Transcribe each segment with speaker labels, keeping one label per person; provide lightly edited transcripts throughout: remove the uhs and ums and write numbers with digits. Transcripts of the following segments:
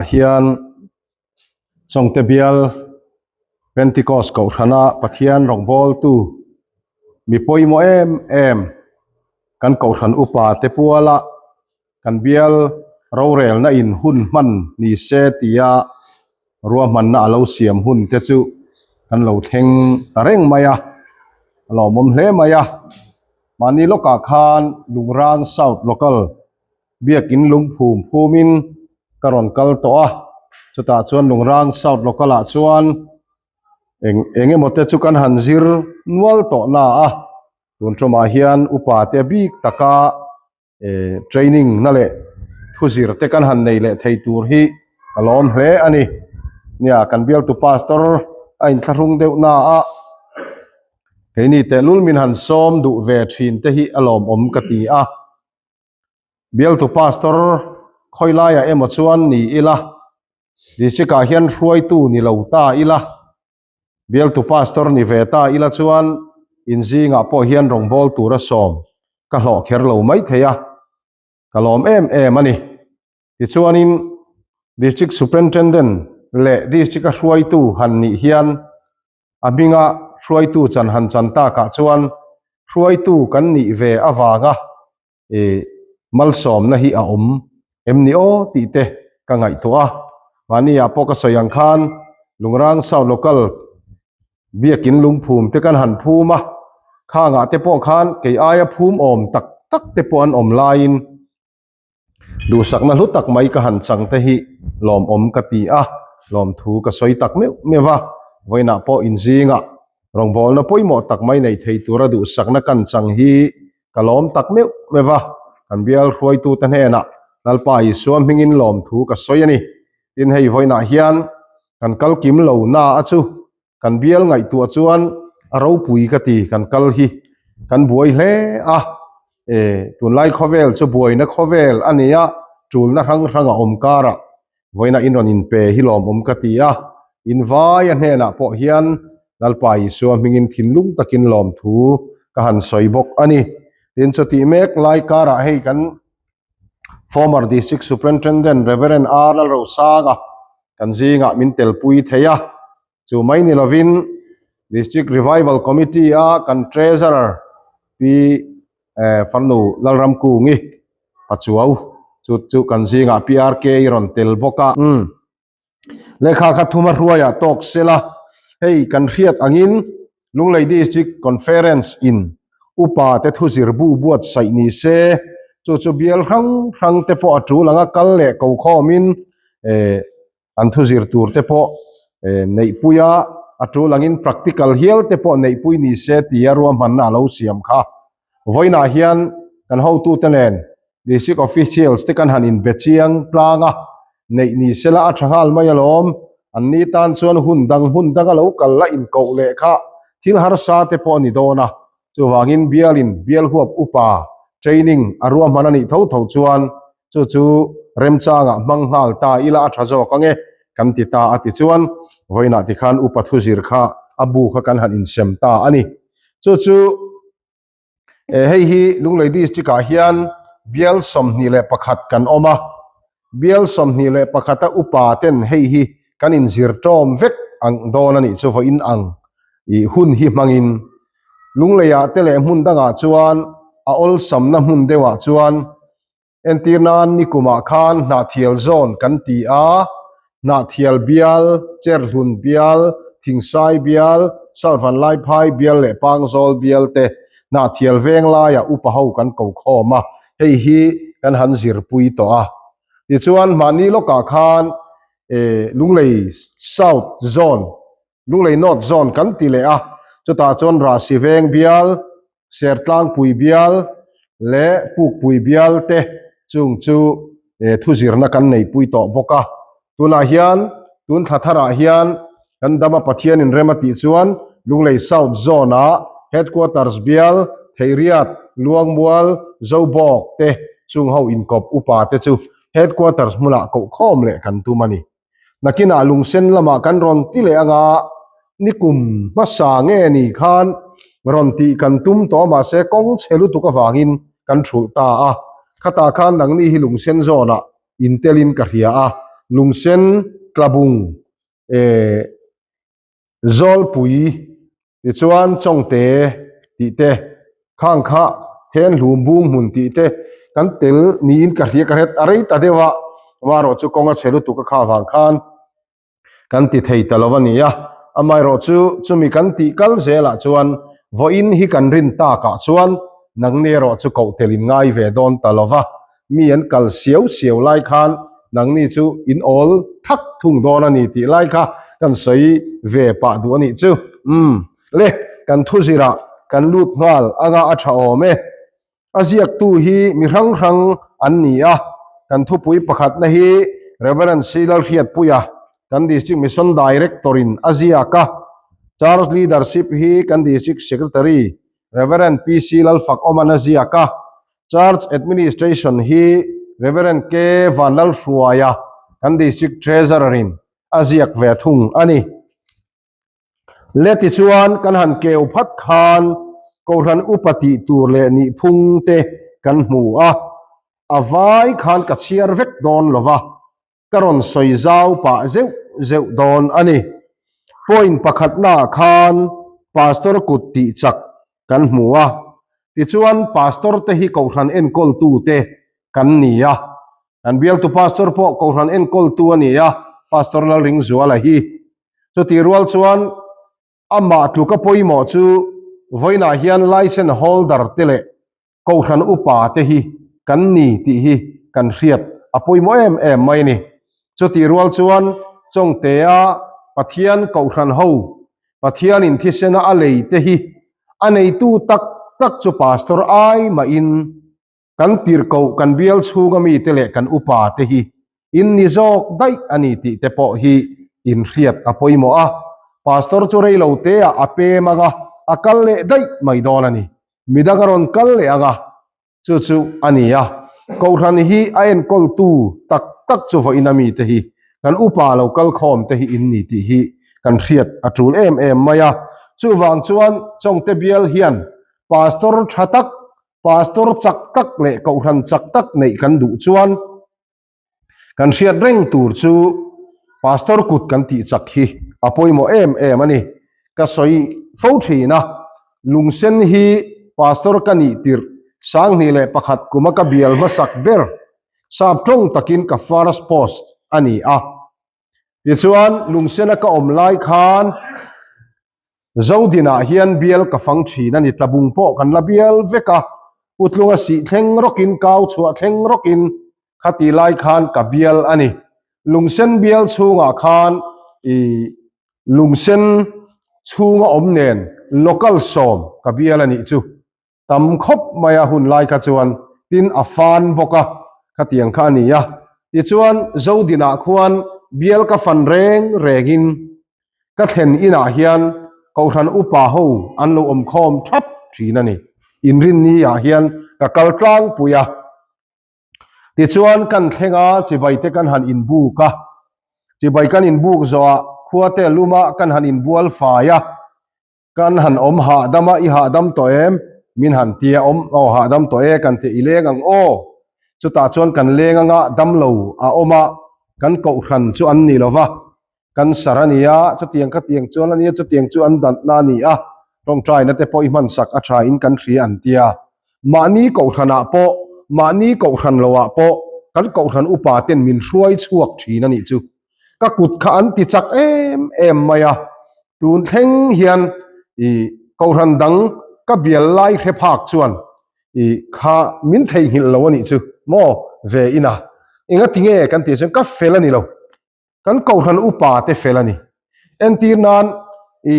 Speaker 1: Hian Chawngte bial Pentecost kohhrana Pathian rawngbawltu mi pawimawh em em kan kohhran upa te puala kan bial rorelna in hun hman ni se tia ruahmanna a lo siam hun te chu kan lo thleng ta reng mai a, a lawmawm hle mai a. Mahni lawkah khan Lungrang South Local Biakin lungphum phumin ka rawn kal tawh a, chutah chuan Lungrang South Local ah chuan eng eng emaw te chu kan han zir nual tawh na a, tun tumah hian upa te bik taka eh training na leh thu zir te kan han nei leh thei tur hi ka lawm hle a ni. Nia kan bialtu pastor a inthlahrung deuh na a, keini tehlul min han sawm duh ve thin te hi a lawmawm ka ti a. Bialtu Pastor khawi laiah emaw chuan ni ila, District ah hian hruaitu ni lo ta ila, Bialtu Pastor ni ve ta ila chuan in zingah pawh hian rawngbâwl tura sawm ka hlawh kher lo mai thei a, ka lawm em em a ni. Tichuanin District Superintendent leh District a hruaitu han nih hian A hminga hruaitu chan han chan takah chuan hruaitu kan nih ve avanga i malsawmna hi a awm em ni aw tih te ka ngaihtuah a. Mahniah pawh ka sawi ang khan Lungrang South Local biakin lungphum te kan han phum a, khangah te pawh khan kei aia phum awm tak tak te pawh an awm laiin Duhsakna hlu tak mai ka han chang te hi lawmawm ka ti a, lawmthu ka sawi tak meuh meuh a, vawiinah pawh inzingah rawngbawlna pawimawh tak mai nei thei tura duhsakna kan chang hi ka lawm tak meuh meuh a, kan bial hruaitute hnenah Lalpa Isua hmingin lawmthu ka sawi a ni. Tin, hei vawiinah hian kan kal kim lo na a chu Kan bial ngaihtuah chuan a ropui ka ti, kan kal hi kan buai hle a, e tunlai khawvel chu buaina khawvel a ni a, tulna hrang hrang a awm karah vawiina in rawn inpe hi lawmawm ka ti a, in vai a hnenah pawh hian Lalpa Isua hmingin thinlung takin lawmthu ka han sawi bawk a ni. Tin, chutih mek lai karah hei kan Former District Superintendent Rev. R. Lalrosanga kan zingah min telpui thei a, chu mai ni lovin District Revival Committee a kan Treasurer Pi Farnu Lalramkungi Pachuau chu chu kan zingah PRK i rawn tel bawk a. Lehkha kha thuma hruaiah tawk sela, hei kan hriat angin Lunglei District Conference in upa te thu zir bu buatsaih ni se, chu chu bial hrang hrang te pawh a tul anga kal leh ko khawmin an thu zir tur te pawh neihpui a, a tul angin practical hial te pawh neihpui ni se tia ruahmanna a lo siam kha. Vawiinah hian kan hotute nen District Officials te kan han inbe chiang tlang a, neih ni sela a tha nghal mai alawm. An ni tan chuan hun dang hmun danga lo kal la inkoh leh kha thil harsa te pawh a ni dawn a. Chuvangin bialin bial huap upa training a ruahman a nih tho tho chuan chu chu remchangah hmang nghal ta ila a tha zawk ange kan ti ta a ti chuan vawiinah tikhan upa thuzir kha a bu kha kan han insem ta a ni. Chu chu. Hei hi Lunglei District ah hian bial 21 kan awm a, bial 21 a upa ten hei hi kan inzir tawm vek ang dawn a nih chu vawiin ang ih hun hi hmangin Lunglei ah te leh hmun dangah chuan a awlsamna hmun deuhah chuan Entir nan nikumah khan Hnahthial zawn kan ti a, Hnahthial bial, Cherhlun bial, Thingsai bial, South Vanlaiphai bial leh Pangzawl bial te Hnahthial veng laiah upa ho kan ko khawm a, hei hi kan han zirpui tawh a. Tichuan mahni lawkah khan Lunglei South Zone, Lunglei North Zone kan ti leh a, chutah chuan Rahsi veng bial, Sertlangpui bial leh Pukpui bial te chung chu thuzirna kan neipui tawh bawk a. Tunah hian tun thla tharah hian kan dama Pathianin rem a tih chuan Lunglei South Zone-ah Headquarters bial, Theiriat, Luangmual, Zobawk te chung ho inkawp upa te chu Headquarters hmunah kohkhawm leh kan tum a ni. Nakinah lungsen lamah kan rawn ti leh anga nikum hmasa nge ni khan rawn tih kan tum tawh mahse kawng chhe lutuk avangin kan thulh ta a, khatah khan nangni hi lungsen zawnah intelin ka hria a, Lungsen Tlabung eh Zawlpui tichuan Chawngte tih te, khang kha Thenhlum Bung hmun tih te kan tel niin ka hria ka hret a rei ta deuh a, amaherawhchu kawng a chhe lutuk a kha vang khan kan ti thei ta lo a ni a, amaherawhchu chumi kan tih kal zelah chuan vawiin hi kan rin takah chuan nangni erawh chu koh tel in ngai ve dawn ta lo va, mi an kal siau siau lai khan nangni chu in awl thak thung dawn a ni tih lai kha kan sawi ve pah duh a nih chu. Umm le, kan thu zirah kan lut nghal anga a tha awm e. A ziaktu hi mi hrang hrang an ni a, kan thupui pakhatna hi Rev. C. Lalhriatpuia, kan District Mission Director-in a ziak a, Church Leadership hi kan District Secretary Rev. PC. Lalfakawma'n a ziak a, Church Administration hi Rev. K. Vanlalhruaia, kan District Treasurer-in a ziak ve thung a ni. Le tichuan kan han keu phat khan Kohhran upa tih tur leh nihphung te kan hmu a, a vai khan ka chhiar vek dawn lo va, ka rawn sawi zau pah zeuh zeuh dawn a ni. Point pakhatnaah khan Pastor kut tih chak kan hmu a, tichuan Pastor te hi Kohhran enkawltu te kan ni a, kan bialtu Pastor pawh Kohhran enkawltu a ni a, Pastor Lalringzuala hi. Chutih rual chuan amah tluka pawimawh chu vawiinah hian licence holder te leh kohhran upa te hi kan ni tih hi kan hriat a pawimawh em em mai a ni. Chutih rual chuan Chawngtea Pathian kohhran ho Pathianin thisena a lei te hi a neitu tak tak chu Pastor ai mahin Kan tirhkoh kan bial chhunga mite leh kan upa te hi in ni zawk daih a ni tih te pawh hi in hriat a pawimawh a, Pastor chu rei lo te ah a pem ang a, a kal leh daih mai dawn a ni. Midang a rawn kal leh ang a, chu chu a ni a. Kohhran hi a enkawltu tak tak chu vawiin a mite hi kan upa lo kal khawm te hi in ni tih hi kan hriat a tul em em mai a. Chuvang chuan Chawngte bial hian Pastor tha tak Pastor chak tak leh kohhran chak tak neih kan duh chuan kan hriat reng tur chu Pastor kut kan tih chak hi a pawimawh em em a ni. Ka sawi fo thin a, lungsen hi Pastor ka nih tirh 2001 kuma ka bial hmasak ber sap tawng takin ka first post a ni a. Tichuan, lungsena ka awm lai khan Zodinah hian bial ka fang thin a ni, tlabung pawh kan la bial vek a, Putlunga sih thleng rawkin, kau chhuah thleng rawkin khati lai khan ka bial a ni. Lungsen bial chhungah khan i lungsen chhunga awm nen local sawm ka bial a nih chu. Tam khawp mai a hun lai kha chuan tin a fan bawk a, khatiang kha a ni a. Tichuan Zodinah khuan bial ka fan reng rengin ka thlen inah hian Kohhran upa ho an lo awm khawm thap thin a ni. Inrinni ah hian ka kal tlangpui a. Tichuan kan thleng a, chibai te kan han inbuk a. Chibai kan inbuk zawhah khuate luma kan han inbual fai a. Kan han awm hahdam a, i hahdam tawh em? Min han ti a, awm aw hahdam tawh e kan ti i leng ang aw. Chutah chuan kan leng anga damlo a awm a, kan kohhran chu an ni lo va, cancer a ni a, chutiang khatiang chuan a nia, chutiang chu an danna a ni a, tawngtaina te pawh i hmansak a tha in kan hria an ti a. Mahni kohhranah pawh, mahni kohhran loah pawh kan kohhran upa ten min hruai chhuak thin a nih chu. Ka kut kha an ti chak em em mai a, tun thleng hian i kohhran dang ka bial lai hre phak chuan i kha min theihnghilh lo a nih chu maw ve ina enga tinge kan tih chuan ka fel a ni lo, kan kohhran upa te fel a ni. Entir nan i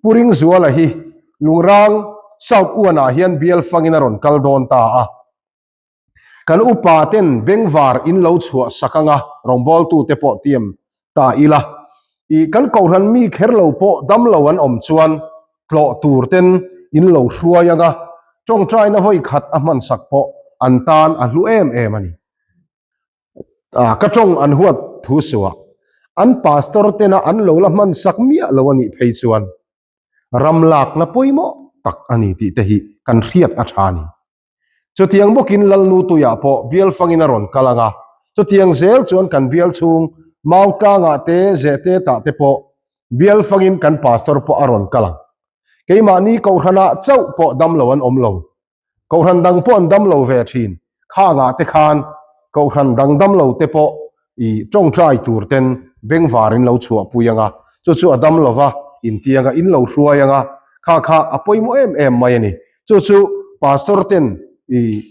Speaker 1: Pu Ringzuala hi Lungrang South Uanah hian bial fangin a rawn kal dawn ta a. Kan upa ten bengvar in lo chhuah sak anga rawngbawltu te pawh tiam ta ila. I kan kohhran mi kher lo pawh damlo an awm chuan tlawh tur ten in lo hruai anga tawngtaina vawi khat a hman sak pawh an tan a hlu em em a ni. Ka tawng an huat thu suah an pastor tena an lo la hman sak miah lo a nih phei chuan ram lakna pawimawh tak a ni tih te hi kan hriat a tha a ni. Chutiang bawkin Lalnu tuiah pawh bial fangin a rawn kal ang a, chutiang zel chuan kan bial chhung Mautlangah te, Zehtetah te pawh bial fangin kan pastor pawh a rawn kal ang. Keimahni kohhranah chauh pawh damlo an awm lo. Kohhran dang pawh an damlo ve thin. Khangah te khan kohhran dang damlo te pawh i tawngtai tur ten bengvar in lo chhuahpui ang a, chu chu a dam lova intiang a, in lo hruai ang a, kha kha a pawimawh em em mai a ni. Chu chu pastor ten i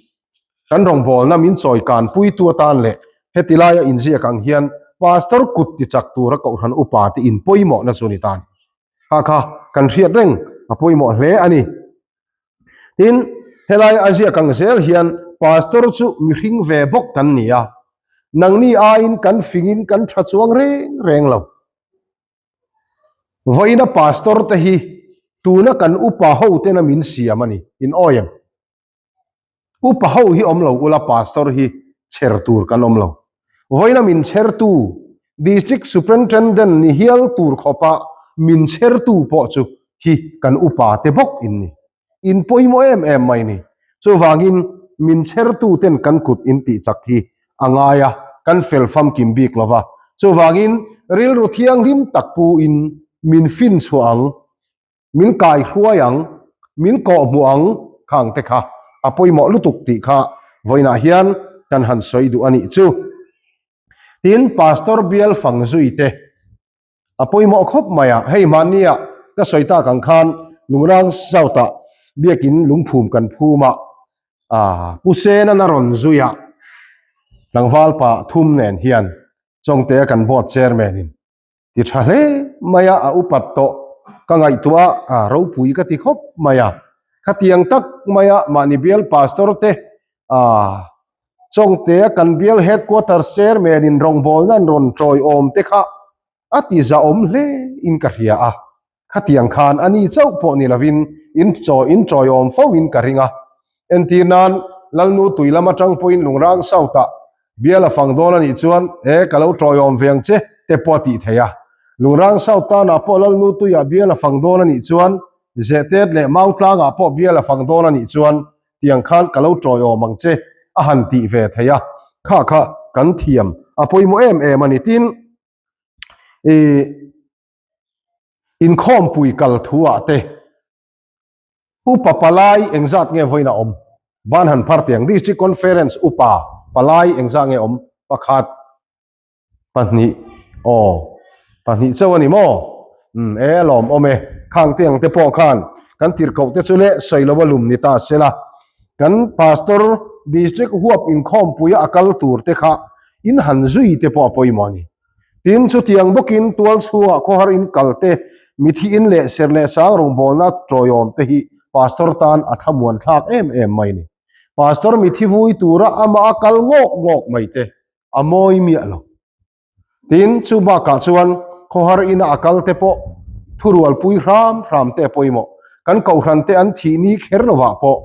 Speaker 1: kan rawngbawlna min chawi kanpuitu atan leh heti laia inziak ang hian pastor kut tichak tura kohhran upa te in pawimawhna chu ni ta a ni. Kha kha kan hriat reng a pawimawh hle a ni. Tin, helai a ziak ang zel hian pastor chu mihring ve bawk kan ni a, nangni aiin kan fingin kan tha chuang reng reng lo. Vawiina pastor te hi tuna kan upa ho tena min siam a ni, in awi em? Upa ho hi awm lo ula pastor hi chher tur kan awm lo. Vawiina min chhertu District Superintendent ni hial tur khawpa min chhertu pawh chu hi kan upa te bawk in ni. In pawimawh em em mai ni. Chuvangin min chhertu ten kan kut in tih chak hi a ngai a, kan fel famkim bik lo va. Chuvangin rilru thianghlim tak pu in min fin chhuah ang. Min kai hruai ang, min kawh hmuh ang khang te kha a pawimawh lutuk tih kha vawiinah hian kan han sawi duh a nih chu. Tin, Pastor bial fang zui te a pawimawh khawp mai a, hei hmannia ka sawi tak ang khan Lungrang South-ah biakin lungphum kan phum a, ah Pu Senan a rawn zui a, tlangval pa thum nen hian Chawngtea kan board chairman-in Ti tha hle mai a, a upat tawh ka ngaihtuah a, ropui ka ti khawp mai a. Khatiang tak mai a mahni bial pastor te Chawngtea kan bial headquarters chairman in rawngbawlna an rawn tawiawm te kha a ti zahawm hle in ka hria a. Khatiang khan a ni chauh pawh ni lovin in chaw in tawiawm fo in ka ring a. Entir nan Lalnu tui lam atang pawhin Lungrang South ah bial a fang dawn a nih chuan e ka lo tawiawm ve ang che te pawh a tih theih a. Lungrang South tanah pawh Lalnu tuiah bial a fang dawn a nih chuan Zehtet leh Mautlangah pawh bial a fang dawn a nih chuan tiang khan ka lo tawiawm ang che a han tih ve theih a. Kha kha kan thiam a pawimawh em em a ni. Tin, ih inkhawmpui kal thu ah te Upa palai engzat nge vawiin a awm? Ban han phar tiang District Conference upa palai engzat nge awm? Pakhat, pahnih, aw pahnih chauh a ni maw? Umm e lawm awm e, khang te ang te pawh khan kan tirhkoh te chu leh sawi lo a lum ni ta se la, kan Pastor District huap inkhawmpuia a kal tur te kha in han zui te pawh a pawimawh a ni. Tin, chutiang bawkin tual chhungah khawhar in kal te, mithi in leh ser leh sang rawngbawlna tawiawm te hi pastor tan a thlamuan thlak em em mai ni. Pastor mithi vui tura amah a kal ngawk ngawk mai te a mawi miah lo. Tin, chu bakah chuan khawhar ina a kal te pawh thurualpui hram hram te a pawimawh. Kan kohhran te an thih ni kher lovah pawh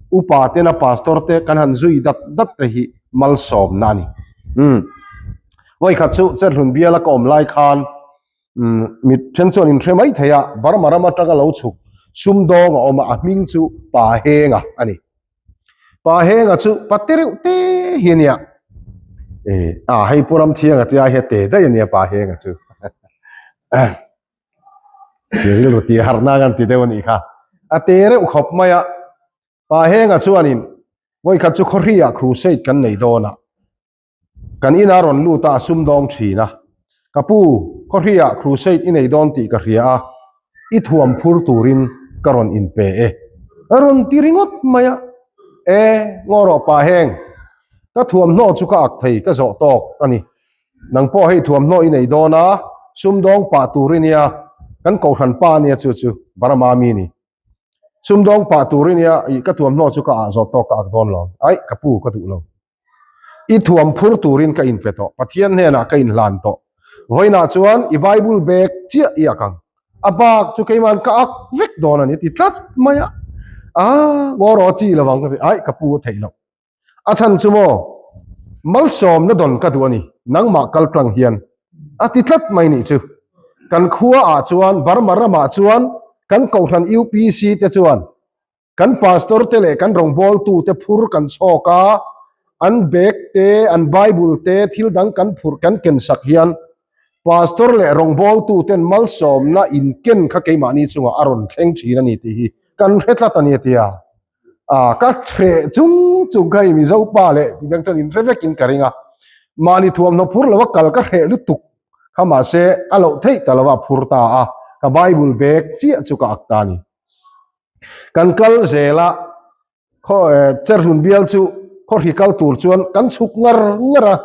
Speaker 1: upa tena pastor te kan han zui dat dat te hi malsawmna a ni. Umm. Vawikhat chu Chethlun biala ka awm lai khan mi then chuan in hre mai thei a, Burma ram atanga lo chhuk sumdawng a awm a, a hming chu Pa Henga a ni. Pa Henga chu pa te reuh te hi a nia. E, a hei Pu Ramthianga tia hi a te daih a nia Pa Henga chu. Ti rilru ti harna kan ti deuh a nih kha. A te reuh khawp mai a. Pa Henga chuanin vawikhat chu khawhriah crusade kan nei dawn a. Kan inah rawn lut a, a sumdawng thin a. Ka pu, khawhriah crusade i nei dawn tih ka hria a, i thuam phur turin ka rawn inpe e. A rawn ti ringawt mai a. E, ngaw rawh pa heng, ka thuamhnaw chu ka ak thei, ka zawh tawk a ni. Nang pawh hei thuamhnaw i nei dawn a, sumdawng pah tur i nia, kan kohhran pa a nia chu chu, Burma mi ni. Sumdawng pah tur i nia, ih ka thuamhnaw chu ka ah zawh tawk ka ak dawn lo. Aih, ka pu, ka duh lo. I thuam phur turin ka inpe tawh, Pathian hnenah ka inhlan tawh. Vawiinah chuan i Bible bag chiah i ak ang. A bak chu keima'n ka ak vek dawn a ni ti tlat mai a. Aa, ngaw rawh a chi lo ang ka ti, aih ka pu a theih loh. A chhan chu maw, malsawmna dawn ka duh a ni, nangmah kal tlang hian a ti tlat mai nih chu. Kan khua ah chuan, Burma ramah chuan kan Kohhran UPC te chuan Kan pastor te leh kan rawngbawltu te phur kan chhawk a, an bag te, an bible te, thil dang kan phurh kan ken sak hian. Pastor leh rawngbawltuten malsawmna inken kha keimahni chungah a rawn thleng thin a ni tih hi kan hre tlat a ni a ti a. Ah, ka hreh chung chung kha i Mizo pa leh midang chuan inhre vekin ka ring a. Mahni thuamhnaw phur lova kal ka hreh lutuk kha mahse a loh theih ta lova a phur ta a, ka Bible bag chiah chu ka ak ta a ni. Kan kal zel a, khaw Cherhlun bial chu khaw hri kal tur chuan kan chhuk ngar ngar a,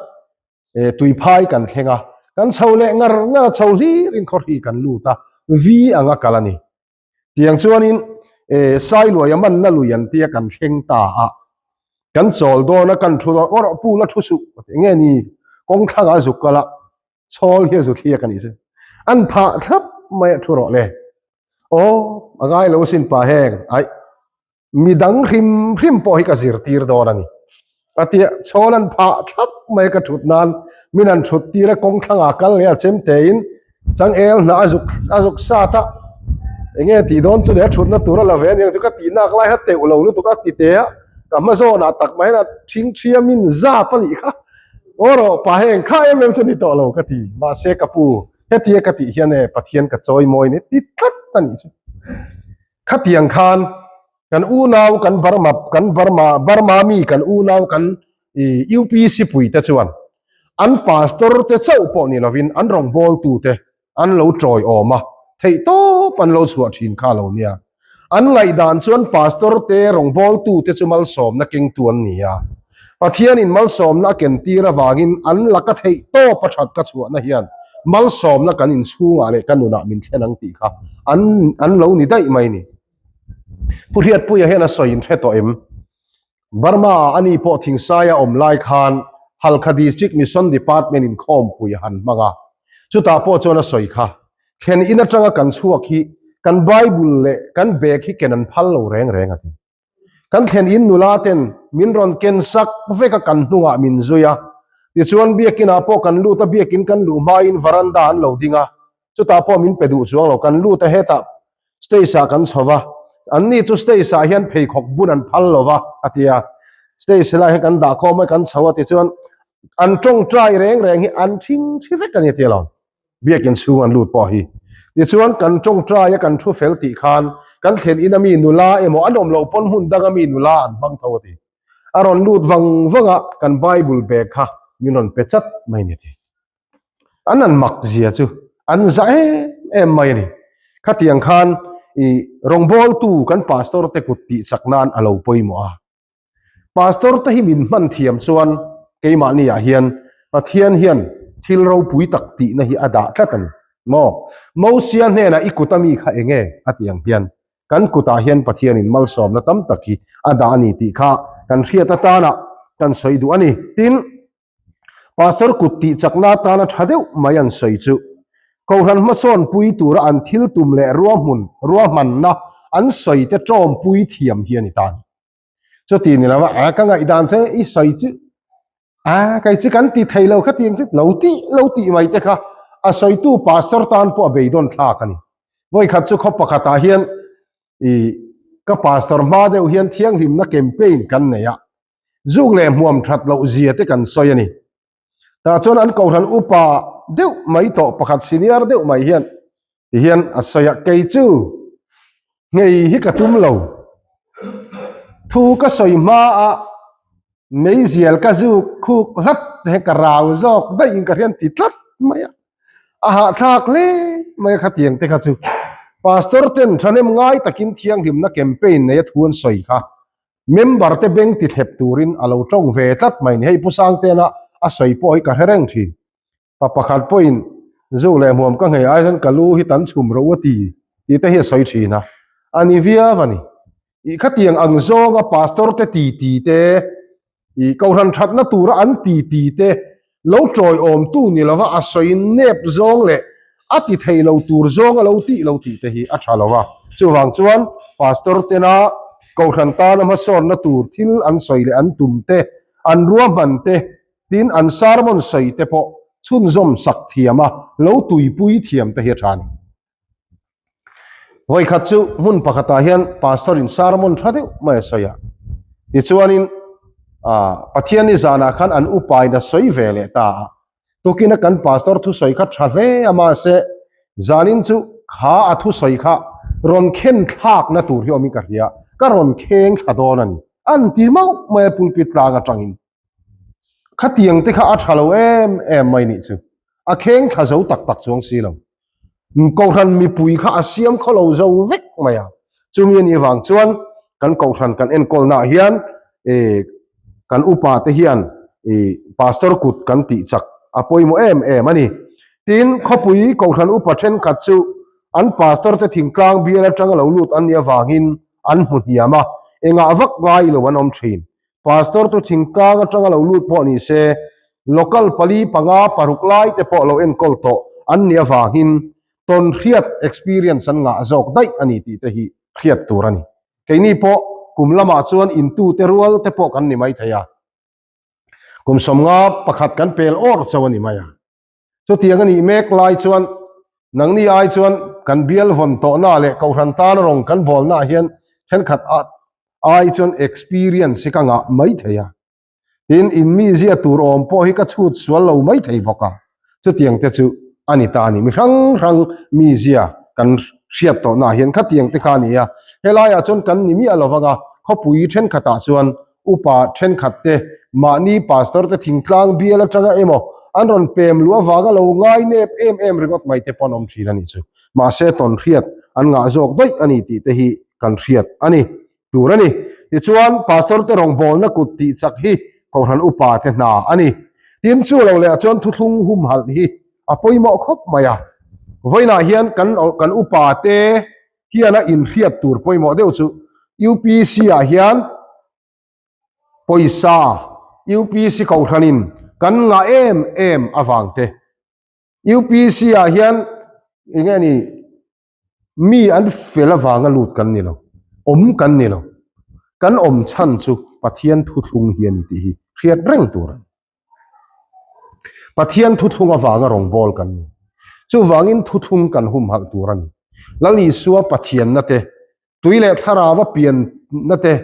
Speaker 1: tuiphai kan thleng a, kan chho leh ngar ngar a, chho hlirin khaw hri kan lut a, vi anga kal a ni. Tiang chuanin Sailuaia manna lui an tia kan thleng ta a, kan chawl dawn a, kan thu dawn, aw rawh pu la thu suh, enge ni kawngthlangah a zuk kal a, Chhawl hi a zu thliak a nih chu. An phah thlap mai a thu rawh le. Aw, a ngai lo sin pa heng. Aih, midang hrim hrim pawh hi ka zirtir dawn a ni. A tia, chhawl an phah thlap mai a ka thut nan min han thut tir a kawng thlangah kal leh a chem tein changel hnah a zuk a zuk sat a. Enge tih dawn chu leh a thutna tur a la ve aniang chu ka tih nak lai kha teuh lo lutuk a ti te a. Ka hma zawnah tak mai hian a thingthiam in zap a nih kha. Aw rawh, pa heng kha em em chu ni tawh lo ka ti. Mahse ka pu, hetia ka tih hian e Pathian ka chawi mawi ni ti tlat a nih chu. Khatiang khan kan unau kan Burma kan Burma Burma mi kan unau kan UPC pui te chuan an pastor te chauh pawh ni lovin an rawngbawltu te an lo tawiawm a, theihtawp an lo chhuah thin kha lo nia. An ngaihdan chuan pastor te rawngbawltu te chu malsawmna kengtu an ni a. Pathianin malsawmna a ken tir avangin an laka theihtawp a that ka chhuahna hian malsawmna kan inchhungah leh ka nunah min thlen ang tih kha an an lo ni daih mai ni. Pu Hriatpuia hian a sawi inhre tawh em? Burma-ah ani pawh Thingsaia awm lai khan Halkha District Mission Department in khawmpui a han hmang a. Chutah pawh chuan a sawi kha, Thlen in atanga kan chhuak hi kan Bible leh kan bag hi ken an phal lo reng reng a ti. Kan thlen in nula ten min rawn ken sak vek a kan hnungah min zui a. Tichuan biakinah pawh kan lut a, biakin kan luh hmain veranda an lo ding a, chutah pawh min pe duh chuang lo, kan lut a hetah stage ah kan chho va, an ni chu stage ah hian pheikhawk bun an phal lo va a ti a, stage helai hian kan dah khawm a kan chho a tichuan an tawngtai reng reng hi an thing thi vek a ni a ti lo, biakin chhung an lut pawh hi tichuan kan tawngtai a kan thu fel tih khan kan thlen in a mi nula emaw an awm loh pawn hmun dang a mi nula an hmang tho a ti. A rawn lut vang vang a kan bible bag kha min rawn pe chat mai a ni a ti. An an mak zia chu an za em em mai a ni. Khatiang khan i rawngbawltu kan pastor te kut tih chak nan a lo pawimawh a. Pastor te hi min hman thiam chuan keimahni ah hian Pathian hian thil ropui tak tihna hi a dah tlat a ni maw? Mosia hnenah i kut ami kha enge a tih ang hian kan kutah hian Pathianin malsawmna tam tak hi a dah a ni tih kha kan hriat atana kan sawi duh a ni. Tin, Pastor kut tih chakna atana tha deuh mai an sawi chu Kohhran hmasawn pui tura an thil tum leh ruahmun ruahmanna an sawi te tawmpui thiam hi a ni ta a ni. Chuti ni lova a ka ngaihdan che i sawi chu a kei chu kan ti thei lo kha tiang chu lo tih lo tih mai te kha a sawitu pastor tan pawh a beidawn thlak a ni. Vawikhat chu khaw pakhatah hian i ka pastor hma deuh hian thianghlimna campaign kan nei a, Zuk leh hmuam that loh zia te kan sawi a ni. Tah chuan an kohhran upa deuh mai tawh pakhat senior deuh mai hian ti hian a sawi a, kei chu nghei hi ka tum lo. Thu ka sawi hma a meizial ka zuk khuk hlat te ka rau zawk daih in ka hrian ti tlat mai a. A hahthlak hle mai a khatiang te kha chu. Pastor ten thahnem ngai takin thianghlimna campaign nei a thu an sawi kha. Member te beng ti thlep turin a lo tawng ve tlat mai ni. Hei Pu Sangtena a sawi pawh hi ka hre reng thin. Pa pakhat pawhin zu leh hmuam ka nghei ai chuan ka lu hi tan chhum ro a ti tih te hi a sawi thin a. A ni viau a ni. Ih khatiang ang zawnga pastor te ti ti te, ih kohhran thatna tura an ti ti te Lo tawiawmtu ni lova a sawi nep zawng leh a ti thei lo tur zawng a lo tih lo tih te hi a tha lo a. Chuvang chuan Pastor tena Kohhran tana hmasawnna tur thil an sawi leh an tum te, an ruahman te, tin an sermon sawi te pawh chhunzawm sak thiam a, lo tuipui thiam te hi a tha a ni. Vawikhat chu hmun pakhatah hian pastor in sermon tha deuh mai a sawi a, tichuanin ah Pathianni zanah khan an upain a sawi ve leh ta a. Tukina kan pastor thusawi kha tha hle a mahse zanin chu kha a thusawi kha rawn khen thlakna tur hi awmin ka hria, ka rawn kheng thla dawn a ni an ti mauh mai a pulpit tlang atangin. Khatiang te kha a tha lo em em mai nih chu. A kheng thla zo tak tak chuang si lo. Kohhran mipui kha a siam khaw lo zo vek mai a. Chumi a nih vang chuan kan kohhran kan enkawlnaah hian kan upa te hian pastor kut kan tih chak a pawimawh em em a ni. Tin, khawpui kohhran upa thenkhat chu an pastor te thingtlang bial atanga lo lut an nih avangin an hmu hniam a, engah vak ngai lo an awm thin. Pastor chu thingtlang atanga lo lut pawh ni se, local pali panga paruk lai te pawh lo enkawl tawh an nih avangin tawn hriat experience an ngah zawk daih a ni tih te hi hriat tur a ni. Keini pawh kum lamah chuan intute rual te pawh kan ni mai thei a, kum 50 pakhat kan pel awr chauh a ni mai a. Chutiang a nih mek lai chuan nangni ai chuan kan bial vawn tawhna leh kohhran tan rawng kan bawlnaah hian thenkhat ai chuan experience hi ka ngah mai thei a. Tin, in mizia tur awm pawh hi ka chhut sual lo mai thei bawk a. Chutiang te chu a ni ta a ni. Mi hrang hrang mizia kan hriat tawhnaah hian khatiang te kha a ni a. Helaiah chuan kan ni miah lo vang a, khawpui thenkhatah chuan Upa thenkhat te, mahni pastor te thingtlang bial atanga emaw an rawn pem luh avanga lo ngai nep em em ringawt mai te pawh an awm thin a nih chu. Mahse tawn hriat an ngah zawk daih a ni tih te hi kan hriat a ni tur a ni. Tichuan pastor te rawngbawlna kut tih chak hi Kohhran upa te hna a ni. Tin chu lo leh ah chuan thuthlung humhalh hi a pawimawh khawp mai a. Vawiinah hian kan kan upa te hian a inhriat tur pawimawh deuh chu UPC ah hian pawisa UPC kohhranin kan ngah em em avang te UPC ah hian eng nge ni mi an fel avanga lut kan ni lo awm kan ni lo kan awm chhan chu Pathian thuthlung hi a ni tih hi hriat reng tur a ni. Pathian thuthlung avanga rawngbâwl kan ni. Chuvangin thuthlung kan humhalh tur a ni. Lal Isua Pathianna te, tui leh thlarava pianna te,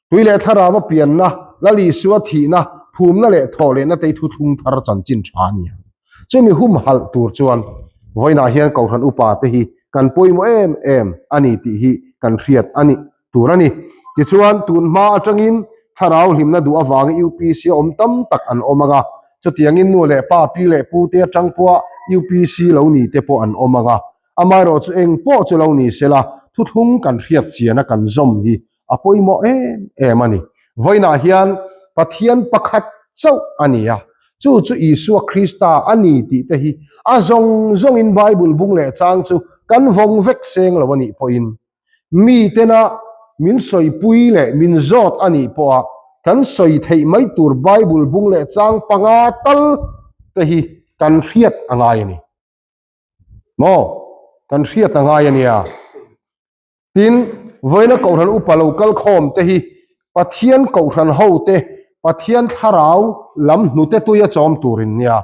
Speaker 1: tui leh thlarava pianna, Lal Isua thihna, phumna leh thawhlehna te hi thuthlung thar chanchin tha a ni a. Chumi humhalh tur chuan vawiinah hian Kohhran Upa te hi kan pawimawh em em a ni tih hi kan hriat a ni. tur a ni. Tichuan, tun hma atangin thlarau hlimna duh avangin UPC a awm tam tak an awm ang a, chutiangin nu leh pa, pi leh pu te atang pawha UPC lo ni te pawh an awm ang a. Amaherawh chu eng pawh chu lo ni sela, thuthlung kan hriat chiana kan zawm hi a pawimawh em em a ni. Vawiinah hian Pathian pakhat chauh a ni a, chu chu Isua Krista a ni tih te hi a zawng zawngin Bible bung leh chang chu kan vawng vek seng lo a nih pawhin Mi tena min sawipui leh min zawt a nih pawha kan sawi theih mai tur Bible bung leh chang panga tal te hi kan hriat a ngai a ni. Maw? Kan hriat a ngai a nia. Tin, vawiina Kohhran upa lo kal khawm te hi Pathian Kohhran ho te Pathian thlarau lam hnute tuia chawm turin nia.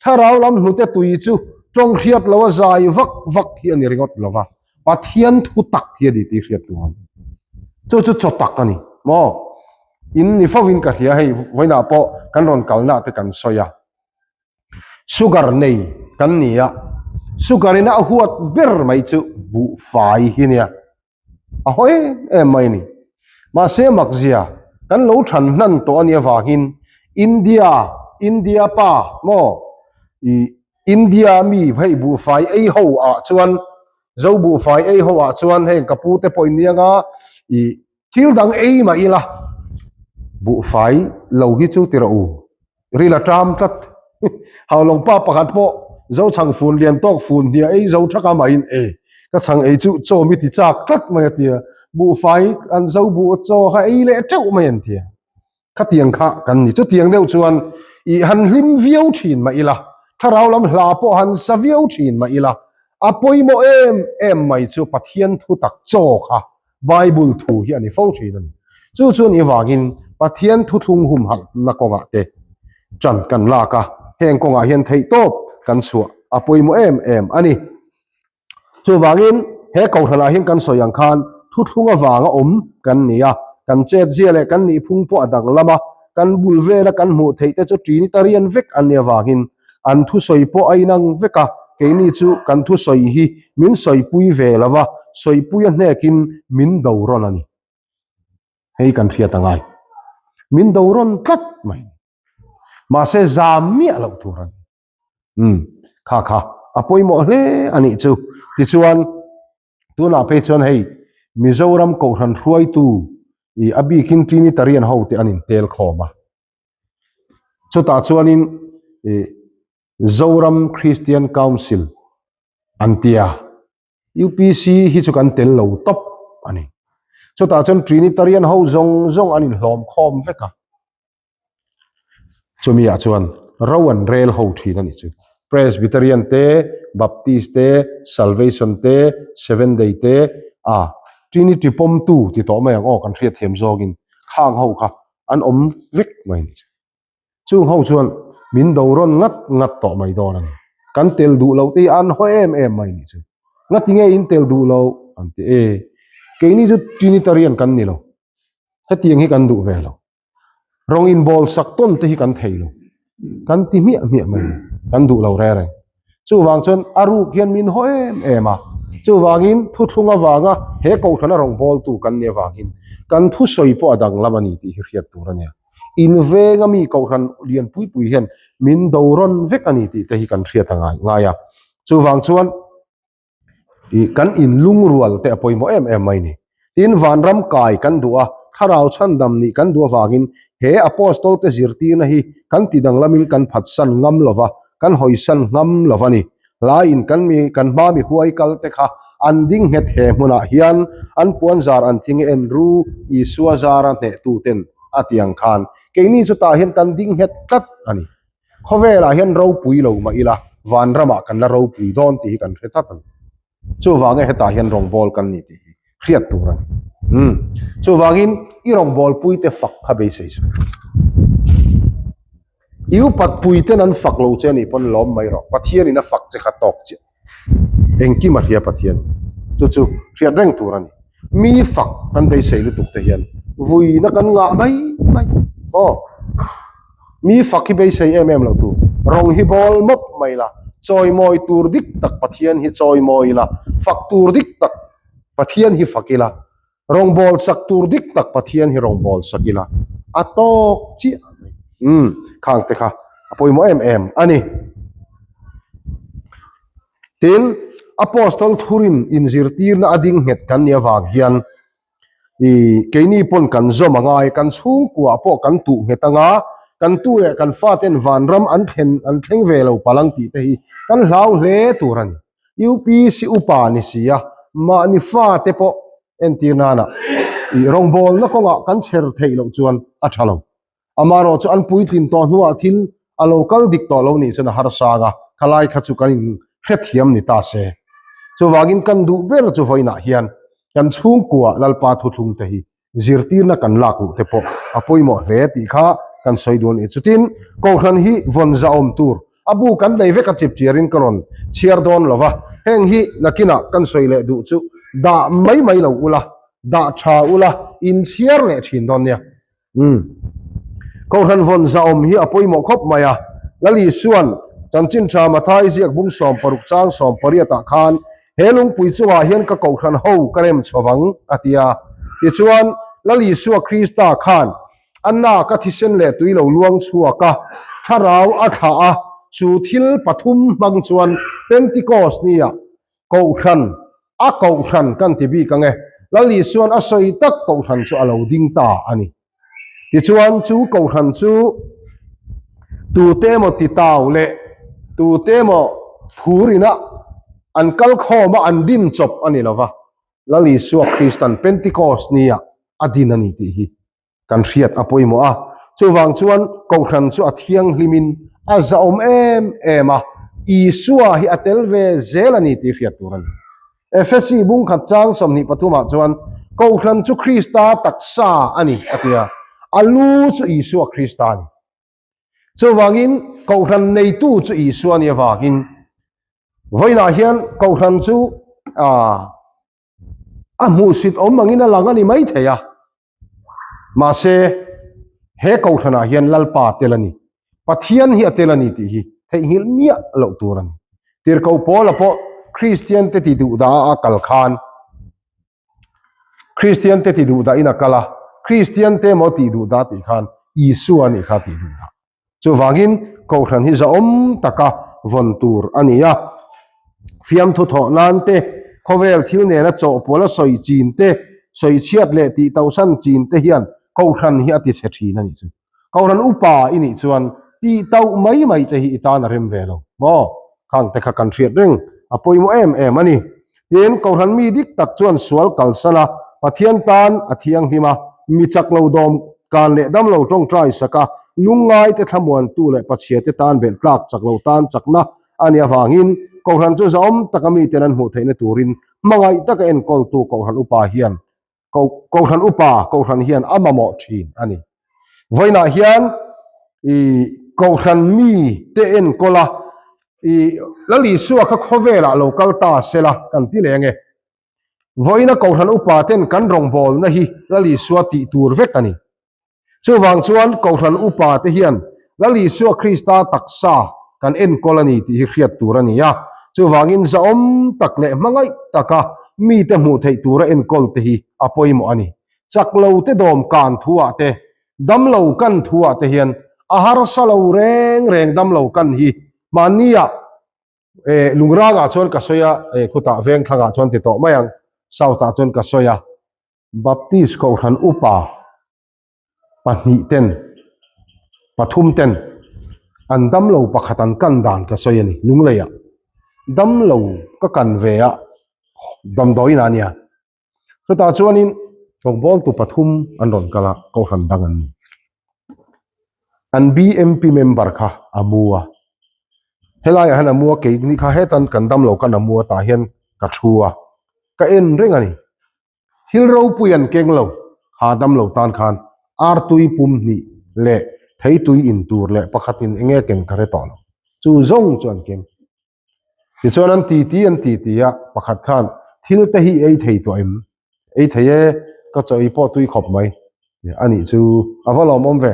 Speaker 1: Thlarau lam hnute tui chu tawng hriat loa zai vak vak hi a ni ringawt lo va. Pathian thu tak hi a ni tih hriat tur a ni. Chu chu chaw tak a ni maw? In ni fo in ka hria hei vawiinah pawh kan rawn kalna te kan sawi a. Sugar nei kan ni a, sugar ina a huat ber mai chu buhfai hi nia. A haw em em mai a ni. Mahse makzia kan lo than hnan tawh a nih avangin India, India pa maw? Ih India mi hei buhfai ei ho ah chuan Zo buhfai ei ho ah chuan heng ka pu te pawh in nia nga ih thil dang ei mah ila buhfai lo hi chu ti rawh u ril a ṭam tlat Haulawng pa pakhat pawh Zo chhang fun lian tawk fun hniah ei zo thak a mah in e ka chhang ei chu chaw mi ti chak tlat mai a tia buhfai an Zo buh chaw kha ei leh teuh mai an tia. Khatiang kha kan ni. Chutiang deuh chuan i han hlim viau thin mah ila, thlarau lam hla pawh han sa viau thin mah ila, a pawimawh em em mai chu Pathian thu tak chaw kha Bible thu hi a ni fo thin a ni. Chu chuan i vangin Pathian thuthlung humhalhna kawngah te ṭan kan lak a, heng kawngah hian theihtawp kan chhuah a pawimawh em em a ni. Chuvangin, he kohhranah hian kan sawi ang khan thuthlung avanga awm kan ni a, kan chetzia leh kan nihphung pawh a danglam a, kan bul vela kan hmuh theih te chu Trinitarian vek an nih avangin. An thusawi pawh a inang vek a, keini chu kan thusawi hi min sawipui ve lo va, sawipui a hnekin min do rawn a ni. Hei kan hriat a ngai. Min do rawn tlat mai. Mahse zam miah loh tur a ni. Umm, kha kha a pawimawh hle a nih chu. Tichuan, tunah phei chuan hei Mizoram Kohhran hruaitu ih a bikin Trinitarian ho te an intel khawm a. Chutah chuanin ih Zoram Christian Council an tia. UPC hi chu kan tel lo tawp a ni. Chutah chuan Trinitarian ho zawng zawng an inhlawm khawm vek a. Chumi ah chuan ro an rel ho thin a nih chu. Presbyterian te, Baptist te, Salvation te, Seventh Day te, a Trinity pawmtu ti tawh mai ang aw kan hriatthiam zawngin khang ho kha an awm vek mai a nih chu. Chung ho chuan min do rawn ngat ngat tawh mai dawn a ni. Kan tel duh loh te hi an haw em em mai a nih chu. Ngati nge in tel duh loh an ti e. Keini chu Trinitarian kan ni lo. Hetiang hi kan duh ve lo. Rawng inbawl sak tawn te hi kan thei lo. Kan ti hmiah hmiah mai ni. Kan duh lo re reng. Chuvang chuan a ruk hian min haw em em a. Chuvangin thuthlung avanga he kohhrana rawngbawltu kan nih avangin kan thusawi pawh a danglam a ni tih hi hriat tur a nia. Inveng a mi kohhran lian pui pui hian min do rawn vek a ni tih te hi kan hriat a ngai ngai a. Chuvang chuan Ih kan inlungrual te a pawimawh em em mai ni. Tin, vanram kai kan duh a, thlarau chhandam nih kan duh avangin he Apostol te zirtirna hi kan ti danglamin kan phatsan ngam lo va, kan hawisan ngam lo va ni. Hlaiin kan mi kan hma mi huai kal te kha an ding nghet he hmunah hian an puanzar an thing en ru Isua zara hnehtuten a ti ang khan keini chutah hian kan ding nghet tlat a ni. Khawvelah hian ropui lo mah ila, vanramah kan la ropui dawn tih hi kan hre tlat a ni. Chuvang e hetah hian rawngbâwl kan ni tih hi hriat tur a ni. Umm. Chuvangin i rawngbâwlpui te fak kha beisei suh. I upat pui ten an fak lo che anih pawn lawm mai rawh. Pathianin a fak che kha tawk chiah. Engkim a hria Pathian chu chu hriat reng tur a ni. Mi fak kan beisei lutuk te hian vuina kan ngah mai mai aw. Mi fak hi beisei em em lo tur. Rawng hi bawl mawp mai la, chawimawi tur dik tak Pathian hi chawimawi ila, fak tur dik tak Pathian hi fak ila, Rawngbâwl sak tur dik tak Pathian hi rawngbâwl sak ila a tâwk chiah mai. Umm, khang te kha a pawimawh em em a ni. Tin, Apostol thurin inzirtirna a ding nghet kan nih avang hian i keini pawn kan zawm a ngai, kan chhungkuah pawh kan tuh nghet anga kan tu leh kan faten vanram an thlen an thleng ve lo palang tih te hi kan hlau hle tur a ni. UPC upa ni si a, mahni fate pawh entir nana ih rawngbawlna kawngah kan chher theih loh chuan a tha lo. Amaherawh chu an puitlin tawh hnuah thil a lo kal dik tawh lo nih chuan a harsa ang a, khalai kha chu kan inhrethiam ni ta se. Chuvangin kan duh ber chu vawiinah hian kan chhungkua Lalpa thuthlung te hi zirtirna kan lak luh te pawh a pawimawh hle tih kha kan sawi duh a ni. Chutin Kohhran hi vawn zahawm tur a bu kan nei vek a chip chiarin ka rawn chhiar dawn lo va, heng hi nakinah kan sawi leh duh chu dah mai mai lo ula, dah tha ula inchhiar leh thin dawn nia. Umm. Kohhran vawn zahawm hi a pawimawh khawp mai a, Lal Isua'n Chanchin Tha Mathai ziak bung 60 chang 18 ah khan He lungpui chungah hian ka kohhran ho ka rem chho vang, a ti a. Tichuan, Lal Isua Krista khan a nak a thisen leh tui lo luang chhuak a, thlarau a thlah a, chu thil pathum hmang chuan Pentikos nia kohhran, a kohhran kan ti bik ang e, Lal Isua'n a sawi tak kohhran chu a lo ding ta a ni. Tichuan, chu kohhran chu tute emaw titau leh tute emaw phur ina an kal khawm a, an din chawp a ni lo va, Lal Isua Kristan Pentikos nia a din a ni tih hi kan hriat a pawimawh a. Chuvang chuan kohhran chu a thianghlimin a zahawm em em a, Isua hi a tel ve zel a ni tih hriat tur a ni. Efesi bungkhat chang 23 ah chuan Kohhran chu Krista taksa a ni a ti a, a lu chu Isua Krista a ni. Chuvangin Kohhran neitu chu Isua a nih avangin vawiinah hian Kohhran chu a hmuhsit awm angin a lang a ni maithei a, mahse he Kohhranah hian Lalpa a tel a ni, Pathian hi a tel a ni tih hi. Theihnghilh miah loh tur a ni. Tirhkoh Paula pawh Kristian te ti duh dah a kal khan Kristian te ti duh dah in a kal a, Kristian te emaw tih duh dah tih khan Isua a nih kha tih duh dah. Chuvangin Kohhran hi zahawm taka vawn tur a ni a. Fiamthu thawh nan te, khawvel thil nena chawhpawlh a sawi chin te, sawi chhiat leh tih tauhsan chin te hian Kohhran hi a ti chhe thin a nih chu. Kohhran upa i nih chuan tih tauh mai mai te hi i tan a rem ve lo maw? Khang te kha kan hriat reng a pawimawh em em a ni. Tin, Kohhran mi dik tak chuan sual kalsan a, Pathian tan a thianghlim a, mi chak lo dawm kan leh dam lo tawngtai sak a, lungngai te thlamuantu leh pachhia te tan belh tlak chak lo tan chakna a nih avangin Kohhran chu zahawm taka miten an hmuh theihna turin hmangaih taka enkawltu Kohhran upa hian Kohhran upa Kohhran hian a mamawh thin a ni. Vawiinah hian i Kohhran mi te enkawl a, i Lal Isua kha khawvelah lo kal ta sela kan ti leh ange. Vawiina Kohhran upa ten kan rawngbawlna hi Lal Isua tih tur vek a ni. Chuvang chuan Kohhran upa te hian Lal Isua Krista taksa kan enkawl a ni tih hi hriat tur a ni a. Chuvangin zahawm tak leh hmangaih taka mite hmuh theih tura enkawl te hi a pawimawh a ni. Chak lo te dawm kan thuah te, dam lo kan thuah te hian a harsa lo reng reng dam lo kan hi mahnia Lungrangah chuan ka sawi a, khutah Vengthlangah chuan ti tawh mai ang, South-ah chuan ka sawi a. Baptist Kohhran upa pahnih ten, pathum ten an damlo pakhat an kan dan ka sawi a ni, Lungleiah. Damlo ka kan ve a, damdawiin a nia. Chutah chuanin rawngbawltu pathum an rawn kal a, Kohhran dang an ni. An BMP member kha a mu a, helaiah hian a mu a, keini kha hetan kan damlo kan a mu a, tah hian ka thu a, ka en reng a ni. Thil ropui an keng lo, kha dam lo tan khan artui pum hnih leh theitui in tur leh pakhatin eng nge keng ka hre tawh lo. Chu zawng chu an keng. Tichuan an titi an titi a, pakhat khan thil te hi ei thei tawh em? Ei thei e, ka chaw ei pawh tui khawp mai. A nih chu a va lawmawm ve.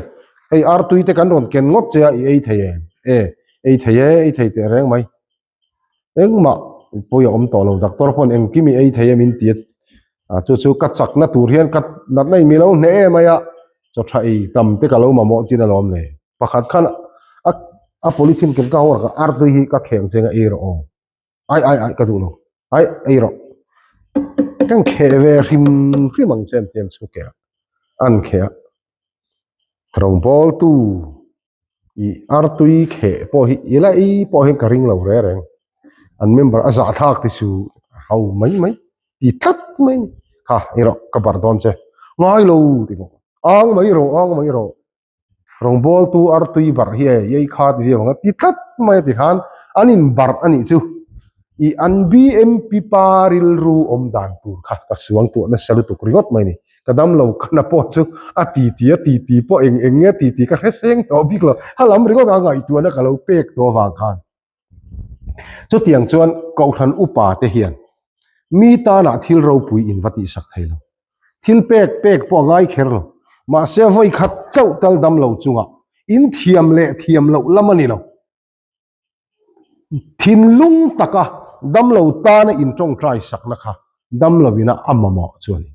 Speaker 1: Hei artui te kan rawn ken ngawt che a, i ei thei em? E, ei thei e, ei thei teh reng mai. Engmah pawi a awm tawh lo, doctor pawn engkim i ei thei a min ti a, chu chu ka chakna tur hian ka natna in mi lo hneh em mai a, chaw tha ei tam te ka lo mamawh tin alawm le. Pakhat khan a a polythene ken ka ho rak a, artui hi ka kheng cheng a ei rawh aw, ai ai ai ka duh lo, ai ei rawh, kan kheh ve hrim hrim ang che an ti an chhuk e a, an kheh a, rawngbawltu. I artui kheh pawh hi i la ei pawh hian ka ring lo reng reng an member a zah thlak te chu ho mai mai ti tlat mai a ni kha ei rawh ka barh dawn che ngai lo ti bawk ang mai rawh ang mai rawh rawngbawltu artui barh hi e ei kha ti viau ang a ti tlat mai a ti khan an in barh a nih chu i an BMP pa rilru awm dan tur kha ka suang tuah nasa lutuk ringawt mai a ni. Ka dam lo ka na pawh chu a ti ti a ti ti pawh eng eng nge ti ti ka hre seng tawh bik lo. Ha lam ringawt a ngaihtuahna ka lo pek tawh avang khan. Chutiang chuan Kohhran upa te hian mi tanah thil ropui in va tihsak thei lo. Thil pek pek pawh a ngai kher lo. Mahse vawi khat chauh tal dam lo chungah in thiam leh thiam loh lam a ni lo. Thinlung taka damlo tana intawngtai sakna kha damloina a mamawh chu a ni.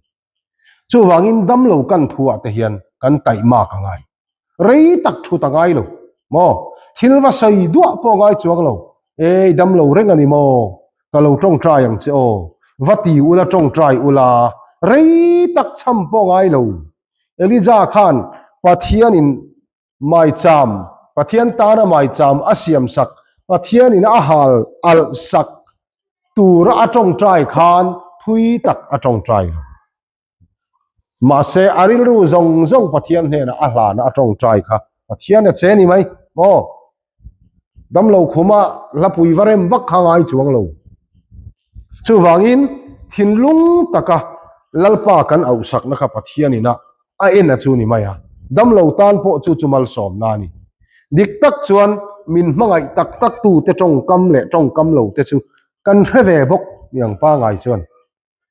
Speaker 1: Chuvangin damlo kan thuah te hian kan taihmak a ngai. Rei tak thut a ngai lo maw? Thil va sawi duah pawh a ngai chuang lo. Ei, damlo reng a ni maw? Ka lo tawngtai ang che aw. Va ti ula tawngtai ula, rei tak cham pawh a ngai lo. Elijah khan Pathianin Maicham, Pathian tana maicham a siamsak, Pathianin a hal alh sak tura a tawngtai khan thui tak a tawngtai lo. Mahse, a rilru zawng zawng Pathian hnenah a hlana a tawngtai kha Pathian a che ni mai maw? Damlo khuma hlapui va rem vak kha ngai chuang lo. Chuvangin, thinlung taka Lalpa kan auhsakna kha Pathianin a a en a chu ni mai a, damlo tan pawh chu chu malsawmna a ni. Dik tak chuan min hmangaih tak tak tu te tawngkam leh tawngkam lo te chu kan hre ve bawk ni ang pangai chuan.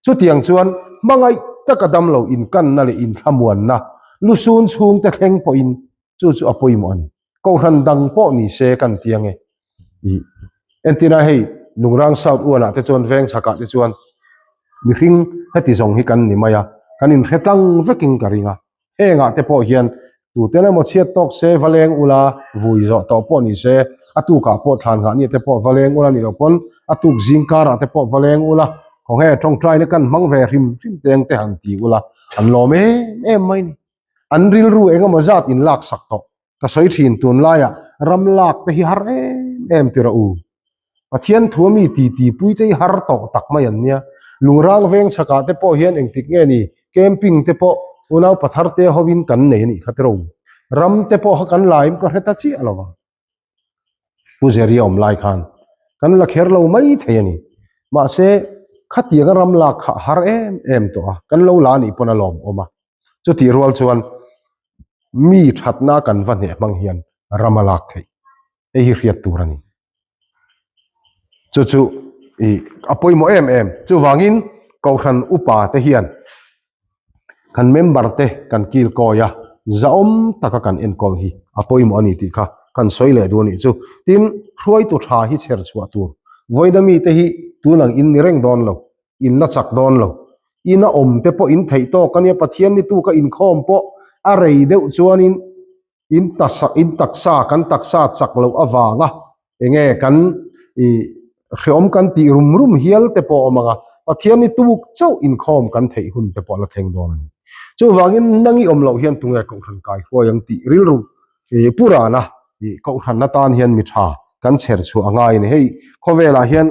Speaker 1: Chutiang chuan hmangaih taka damlo inkanna leh inthlamuanna lusun chhungte thleng pawhin chu chu a pawimawh a ni. Kohhran dang pawh ni se kan ti ange. Ih entirna hei Lungrang South uanah te chuan veng chhakah te chuan mihring heti zawng hi kan ni mai a, kan inhre tlang vekin ka ring a. Hengah te pawh hian tute emaw chhiat tawk se va leng ula, vui zawh tawh pawh ni se, a tukah pawh thlan nghah nia te pawh va leng ula ni lo pawn a tuk zing karah te pawh va leng ula, khawnge tawngtaina kan hmang ve hrim hrim teng te han ti ula, an lawm em em mai ni. An rilru engemaw zat in lak sak tawh. Ka sawi thin tunlaiah ram lak te hi har em em ti rawh u. Pathian thu ami ti ti pui te hi har tawh tak mai an nia. Lungrang veng chhakah te pawh hian engtik nge ni camping te pawh unau pathar te hovin kan nei a nih kha tiraw. Ram te pawh kha kan laim ka hre ta chiah lo va. Pu Zeria awm lai khan kan la kher lo mai thei a ni. Mahse khatianga ram lak kha a har em em tawh a, kan lo la anih pawn a lawmawm a. Chutih rual chuan mi thatna kan va hneh hmang hian ram a lak theih. Hei hi hriat tur a ni. Chu chu i a pawimawh em em. Chuvangin Kohhran upa te hian kan member te kan kil kawi a, zahawm taka kan enkawl hi a pawimawh a ni tih kha kan sawi leh duh a nih chu. Tin, hruaitu tha hi chher chhuah tur. Vawiina mite hi tunang in ni reng dawn lo, in la chak dawn lo. Ina awm te pawh in theih tawk a nia, Pathian ni tuka inkhawm pawh a rei deuh chuanin in taksa in taksa kan taksa chak loh avanga enge kan ih hreawm kan tih rum rum hial te pawh a awm ang a, Pathian ni tuk chauh inkhawm kan theih hun te pawh a la thleng dawn a ni. Chuvangin nang i awm loh hian tunge Kohhran kai hruai ang tih rilru ih pu rana ih Kohhran atan hian mi tha kan chher chhuah a ngai a ni. Hei khawvelah hian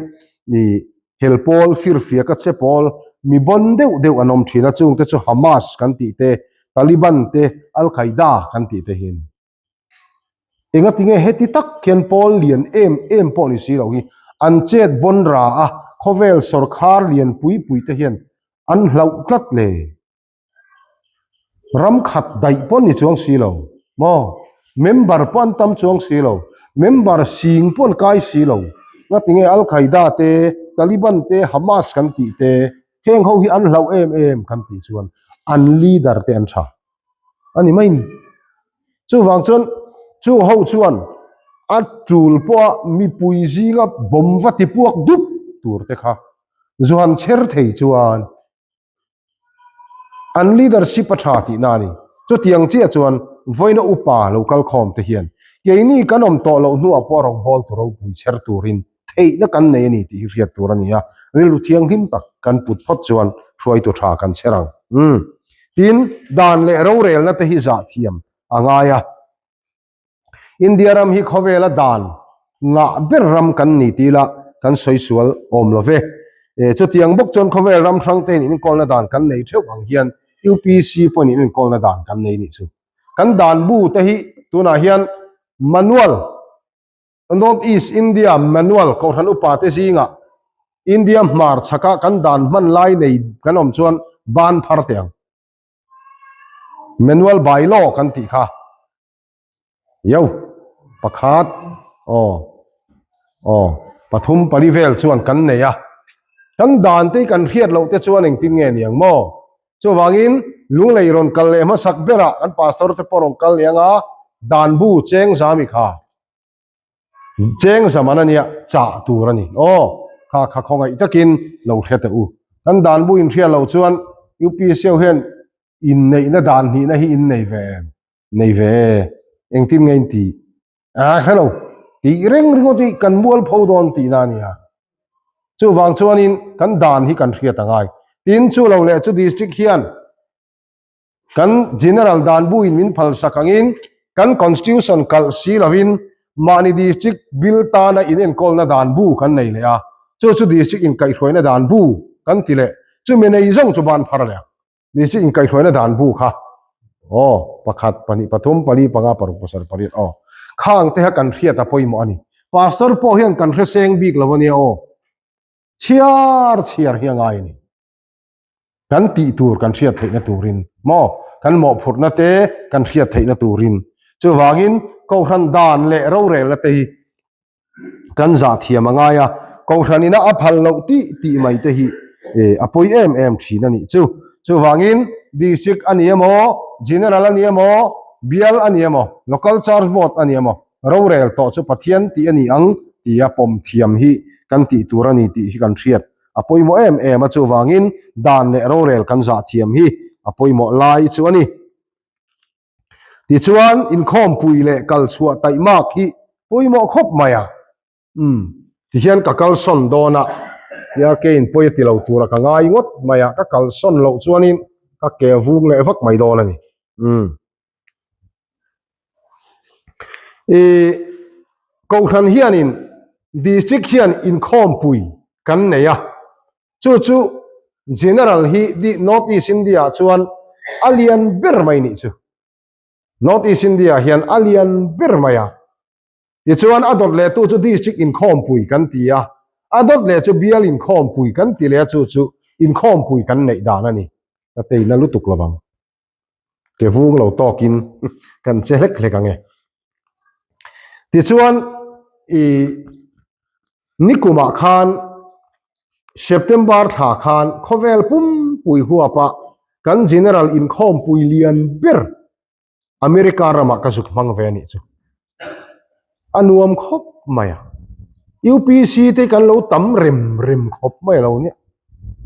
Speaker 1: ih Hel pawl, firfiak a che pawl, mi bon deuh deuh an awm thin a, chungte chu Hamas kan tih te, Taliban te, Al Qaeda kan tih te hi a ni. Engatinge heti tak hian pawl lian em em pawh ni si lo hi an chet bon ra a, khawvel sawrkhar lian pui pui te hian an hlauh tlat le. Ram khat daih pawh ni chuang si lo maw? Member pawh an tam chuang si lo, member sing pawh an kai si lo. Ngatinge Al Qaeda te, Taliban te, Hamas kan tih te, heng ho hi an hlauh em em kan tih chuan an leader te an tha a ni mai ni. Chuvang chuan chung ho chuan a tul pawha mipui zinga bomb va ti puak dup tur te kha zu han chher thei chuan An leadership a tha tihna a ni. Chutiang chiah chuan vawiina upa lo kal khawm te hian keini kan awm tawh loh hnuah pawh rawngbâwl tu ropui chher turin theihna kan nei a ni tih hi hriat tur a ni a, rilru thianghlim tak kan put phawt chuan hruaitu tha kan chher ang. Umm. Tin, dan leh rorelna te hi zah thiam a ngai a. India ram hi khawvela dan ngah ber ram kan ni tih ila kan sawi sual awm lo ve. Chutiang bawk chuan khawvel ram hrang te in inkawlna dan kan nei theuh ang hian UPC pawhin in inkawlna dan kan nei nih chu. Kan dan bu te hi tunah hian manual, North East India manual Kohhran upa te zingah India hmarchhaka kan dan hman lai nei kan awm chuan ban phar teh ang. Manual by law kan tih kha yo pakhat aw aw pathum pali vel chuan kan nei a kan dan te kan hriat loh te chuan engtin nge niang maw chuvangin lunglei rawn kal leh hmasak berah kan pastor te pawh rawn kal leh anga dan bu cheng zami kha Cheng zaman a nia chah tur a ni. Aw, kha kha khawngaih takin lo hre teh u. Kan dan bu inhriat loh chuan UPSC ho hian inneihna dan hnihna hi in nei ve em? Nei ve e. Engtin nge in tih? A hre lo. Tih reng ringawt hi kan mualpho dawn tihna a nia. Chuvang chuanin kan dan hi kan hriat a ngai. Tin, chu lo leh chu district hian Kan General dan buin min phalsak angin kan Constitution kalh si lovin mahni District bil tana inenkawlna dan bu kan nei leh a, chu chu District inkaihhruaina dan bu kan ti leh. Chumi nei zawng chu ban phar leh ang. District inkaihhruaina dan bu kha aw pakhat, pahnih, pathum, pali, panga, paruk, pasarih, pariat aw khang te kha kan hriat a pawimawh a ni. Pastor pawh hian kan hre seng bik lo ania aw. Chhiar chhiar hi a ngai a ni. Kan tih tur kan hriat theihna turin maw kan mawhphurhna te kan hriat theihna turin chuvangin Kohhran dan leh rorelna te hi kan zah thiam a ngai a, Kohhran ina a phal loh tih tih mai te hi a pawi em em thin a nih chu. Chuvangin District a ni emaw, General a ni emaw, Bial a ni emaw, Local Church Board a ni emaw rorel tawh chu Pathian tih a ni ang. tia pawm thiam hi kan tih tur a ni tih hi kan hriat a pawimawh em em a, chuvangin dan leh rorel kan zah thiam hi a pawimawh lai chu a ni. Tichuan inkhawmpui leh kal chhuah taihmak hi pawimawh khawp mai a. Umm, tihian ka kalsawn dawn a, tia keiin pawi a ti lo tura ka ngai ngawt mai a, ka kalsawn loh chuanin ka ke vung leh vak mai dawn a ni. Umm. I Kohhran hianin District hian inkhawmpui kan nei a, chu chu General hi North East India ah chuan a lian ber mai nih chu. North East India ah hian a lian ber mai a. Tichuan a dawt leh tu chu District inkhawmpui kan ti a, a dawt leh chu Bial inkhawmpui kan ti leh a, chu chu inkhawmpui kan neih dan a ni. Ka teina lutuk lovang. Ke vung lo tawkin kan che hlek hlek ang e. Tichuan i nikumah khan September thla khan khawvel pumpui huapa kan General inkhawmpui lian ber America ramah ka zuk hmang ve a nih chu. A nuam khawp mai a. UPC te kan lo tam rem rem khawp mai lo nia.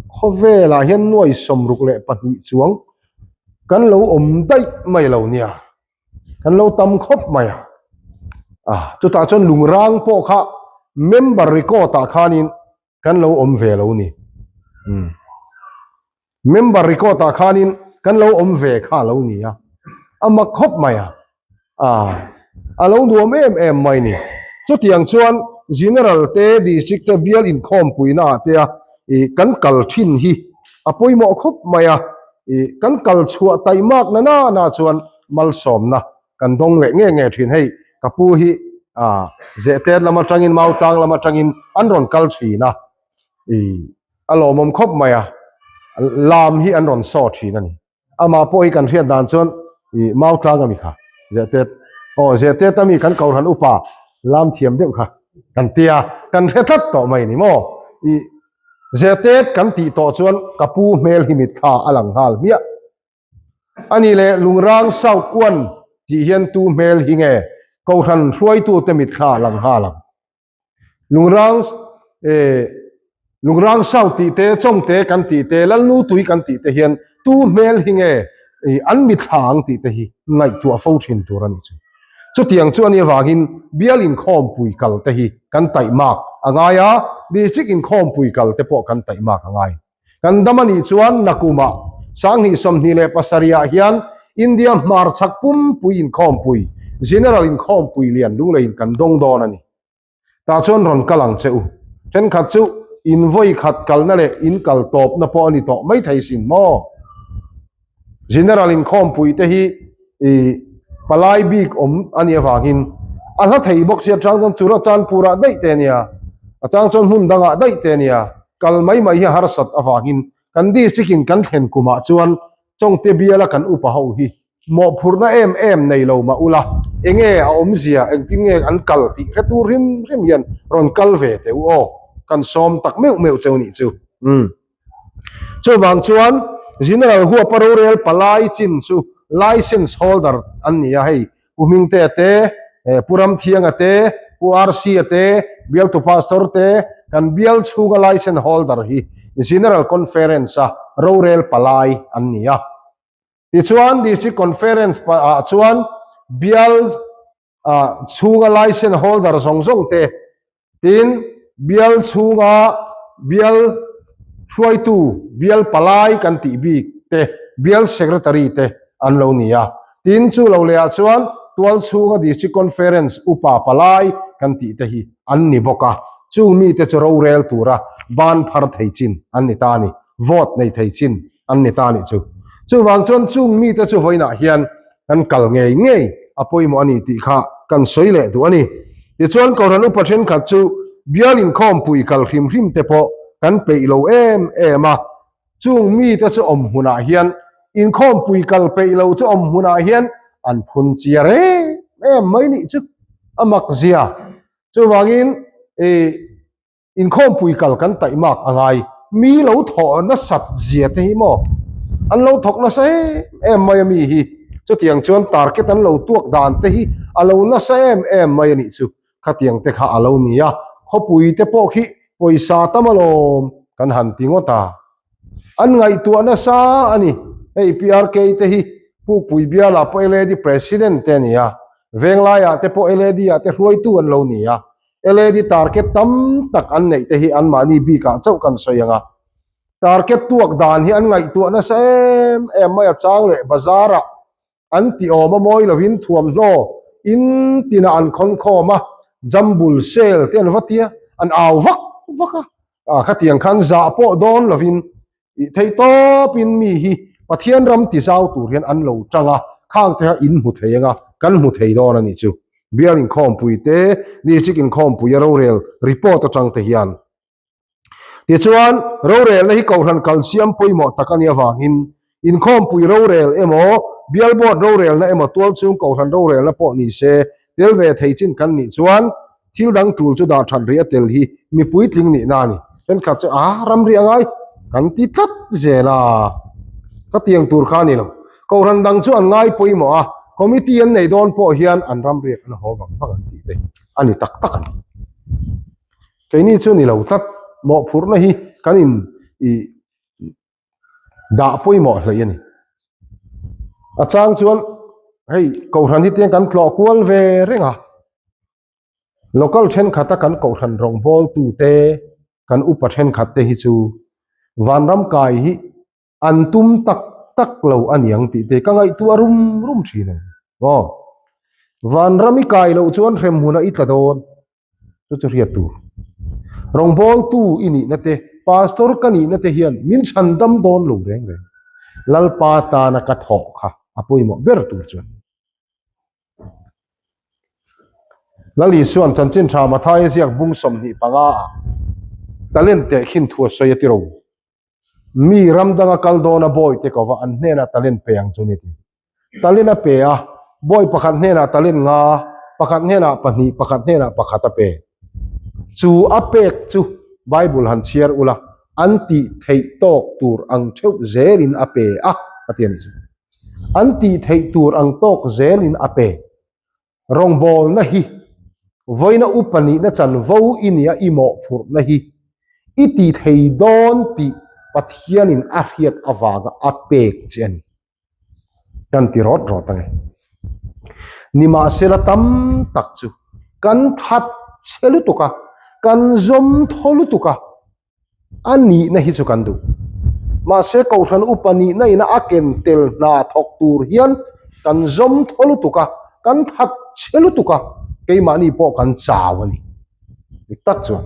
Speaker 1: Khawvelah hian nuai 62 chuang kan lo awm daih mai lo nia. Kan lo tam khawp mai a. Ah, chutah chuan lungrang pawh kha member record ah khanin kan lo awm ve lo ni. Umm. Member record ah khanin kan lo awm ve kha lo ni a. A mak khawp mai a. Ah, a lo nuam em em mai ni. Chutiang chuan General te District te bial inkhawmpuina ah te a i kan kal thin hi a pawimawh khawp mai a. I kan kal chhuah taihmak na na na chuan malsawmna kan dawng leh nge nge thin. Hei ka pu hi ah Zehtet lam atangin Mautlang lam atangin an rawn kal thin a. I a lawmawm khawp mai a, lam hi an rawn saw thin a ni. Amah pawh hi kan hriat dan chuan i Mautlang ami kha Zehtet, aw Zehtet ami kan Kohhran upa lam thiam deuh kha kan tia, kan hre tlat tawh mai ni maw? I Zehtet kan tih tawh chuan ka pu hmel hi mitthla a lang nghal hmiah. A ni leh Lungrang South One tih hian tu hmel hi nge Kohhran hruaitute mitthla a lang nghal ang? Lungrang eh Lungrang South tih te, Chawngte kan tih te, Lalnu tui kan tih te hian tu hmel hi nge an mitthla ang tih te hi ngaihtuah fo thin tur a nih chu. Chutiang chu a nih avangin bial inkhawmpui kal te hi kan taihmak a ngai a, District inkhawmpui kal te pawh kan taihmak a ngai. Kan dam a nih chuan nakumah 2027 ah hian India hmarchhak pumpui inkhawmpui, General inkhawmpui lian lungleiin kan dawng dawn a ni. Tah chuan rawn kal ang che u. Thenkhat chu in vawi khat kalna leh in kal tawpna pawh a ni tawh mai thei sin maw? General inkhawmpui te hi i palai bik awm a nih avangin a hla thei bawk sia chang chuan Churachandpur ah daih te a nia, a chang chuan hmun dangah daih te a nia, kal mai mai hi a harsat avangin kan district in kan thlen kumah chuan Chawngte biala kan upa ho hi mawhphurhna em em nei lo mah ula, enge a awmzia, engtin nge an kal tih hre tur hrim hrim hian rawn kal ve teh u aw, kan sawm tak meuh meuh cheu nih chu. Umm. Chuvang chuan General Huapa rorel palai chin chu License holder an ni a, hei Pu Hmingtea te, Pu Ramthianga te, Pu RC-a te, Bialtu Pastor te, kan bial chhunga License holder hi General Conference-a rorel palai an ni a. Tichuan District Conference ah chuan bial chhunga License holder zawng zawng te, Tin, bial chhunga bial hruaitu, bial palai kan tih bik te, bial secretary te an lo ni a. Tin, chu lo lehah chuan tual chhunga District Conference upa palai kan tih te hi an ni bawk a. Chung mite chu rorel tura ban phar thei chin an ni ta a ni, vote nei thei chin an ni ta a nih chu. Chuvang chuan chung mite chu vawiinah hian kan kal ngei ngei a pawimawh a ni tih kha kan sawi leh duh a ni. Tichuan Kohhran upa thenkhat chu bial inkhawmpui kal hrim hrim te pawh kan peih lo em em a, chung mite chu awm hmunah hian inkhawmpui kal peih lo chu awm hmunah hian an phun chiar em em mai nih chu a mak zia. Chuvangin ih Inkhawmpui kal kan taihmak a ngai. Mi lo thawh nasat zia te hi maw? An lo thawk nasa em em mai a mi hi. Chutiang chuan target an lo tuak dan te hi a lo nasa em em mai a nih chu. Khatiang te kha a lo ni a. Khawpui te pawh khi pawisa tam alawm kan han ti ngawt a. An ngaihtuah nasa a ni. Hei PRK te hi Pukpui bialah pawh LAD President te a ni a, Venglaiah te pawh LAD ah te hruaitu an lo ni a. LAD target tam tak an neih te hi anmahni bikah chauh kan sawi ang a. Target tuak dan hi an ngaihtuah nasa em em mai a chang leh bazar ah an ti awm a mawi lovin thuamhnaw in tinah an khawn khawm a, jambul sale te an va tia, an au vak vak a, ah khatiang khan zah pawh dawn lovin ih theih tawpin mi hi Pathian ram ti zau tur hian an lo tang a, khang te kha in hmu thei anga kan hmu thei dawn a nih chu. Bial inkhawmpui te, district inkhawmpui a rorel report atang te hian. Tichuan, rorelna hi Kohhran kalsiam pawimawh tak a nih avangin inkhawmpui rorel emaw, bial board rorelna emaw, tualchhung Kohhran rorelna pawh ni se, tel ve thei chin kan nih chuan thil dang tul chu dah that rih a tel hi mi puitling nihna a ni. Thenkhat chu a ramri a ngai kan ti tlat zel a, ka tiang tur kha a ni lo. Kohhran dang chu an ngai pawimawh a, committee an nei dawn pawh hian an ramriak an haw vang vang an tih te a ni tak tak a ni. Keini chu ni lo tlat, mawhphurhna hi kan in ih dah pawimawh hleih a ni. A chang chuan hei Kohhran hi tiang kan tlawh kual ve reng a, local thenkhat a kan Kohhran rawngbawltu te, kan upa thenkhat te hi chu vanram kai hi an tum tak tak lo a niang tih te ka ngaihtuah rum rum thin a ni. Aw, vanram i kai loh chuan hremhmunah i tla dawn, chu chu hriat tur. Rawngbawltu i nihna te, pastor ka nihna te hian min chhandam dawn lo reng reng. Lalpa tana ka thawh kha a pawimawh ber tur chuan. Lal Isua'n chanchin tha Mathaia ziak bung 25 ah talent tehkhin thu a sawi a ti ro. Mi ram danga kal dawna bawi te kova an hnenah talent pe ang chu ni ti. Talent a pe a, bawi pakhat hnenah talent nga, pakhat hnenah pahnih, pakhat hnenah pakhat a pe. Chu a pek chu Bible han chhiar ula, an tih theih tawk tur ang theuh zelin a pe a, a ti a nih chu. An tih theih tur ang tawk zelin a pe. Rawngbawlna hi vawiina upa nihna chanvo i nia i mawhphurhna hi i ti thei dawn tih Pathianin a hriat avanga a pek che a ni. Kan ti rawt rawt ange. Nimahsela tam tak chu kan that chhe lutuk a, kan zawm thaw lutuk a, A nihna hi chu kan duh. Mahse Kohhran upa nihna ina a ken tel hna thawk tur hian kan zawm thaw lutuk a, kan that chhe lutuk a, keimahni pawh kan chau a ni. Dik tak chuan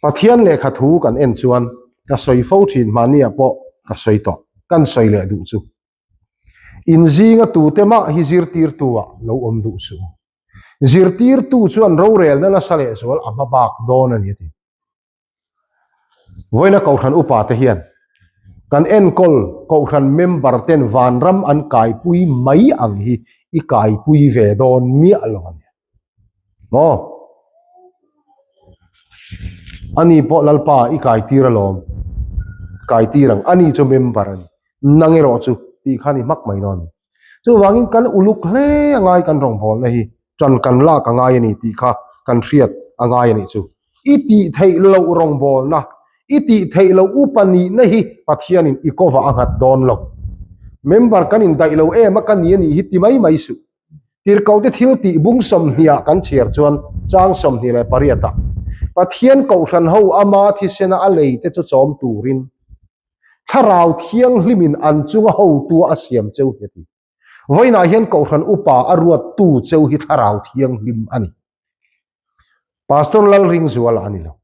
Speaker 1: Pathian lehkha thu kan en chuan ka sawi fo thin hmahniah pawh ka sawi tawh, kan sawi leh duh chu. Inzinga tute mah hi zirtirtu ah lo awm duh suh. Zirtirtu chuan rorelna nasa leh zual a hma bak dawn a ni a ti. Vawiina Kohhran upa te hian kan enkawl Kohhran member ten vanram an kaipui mai ang hi i kaipui ve dawn miah lo a ni. Maw? Ani pawh Lalpa i kaitir alawm. Kaitir ang. Ani chu member a ni. Nang erawh chu tih kha ni hmak mai dawn a ni. Chuvangin kan uluk hle a ngai kan rawngbawlna hi tan kan lak a ngai a ni tih kha kan hriat a ngai a nih chu. I tih theih loh rawngbawlna, i tih theih loh upa nihna hi Pathianin i kawvah a nghat dawn lo. Member kan indaih lo em a ka ni a nih hi ti mai mai suh. Tirhkohte thil tih bung sawmhniah kan chhiar chuan chang 28 ah Pathian kohhran ho ama thisena a lei te chu chawm turin Thlarau Thianghlimin an chunga hotu a siam cheu hi a ti. Vawiinah hian Kohhran Upa a ruattu cheu hi Thlarau Thianghlim a ni. Pastor Lalringzuala a ni lo.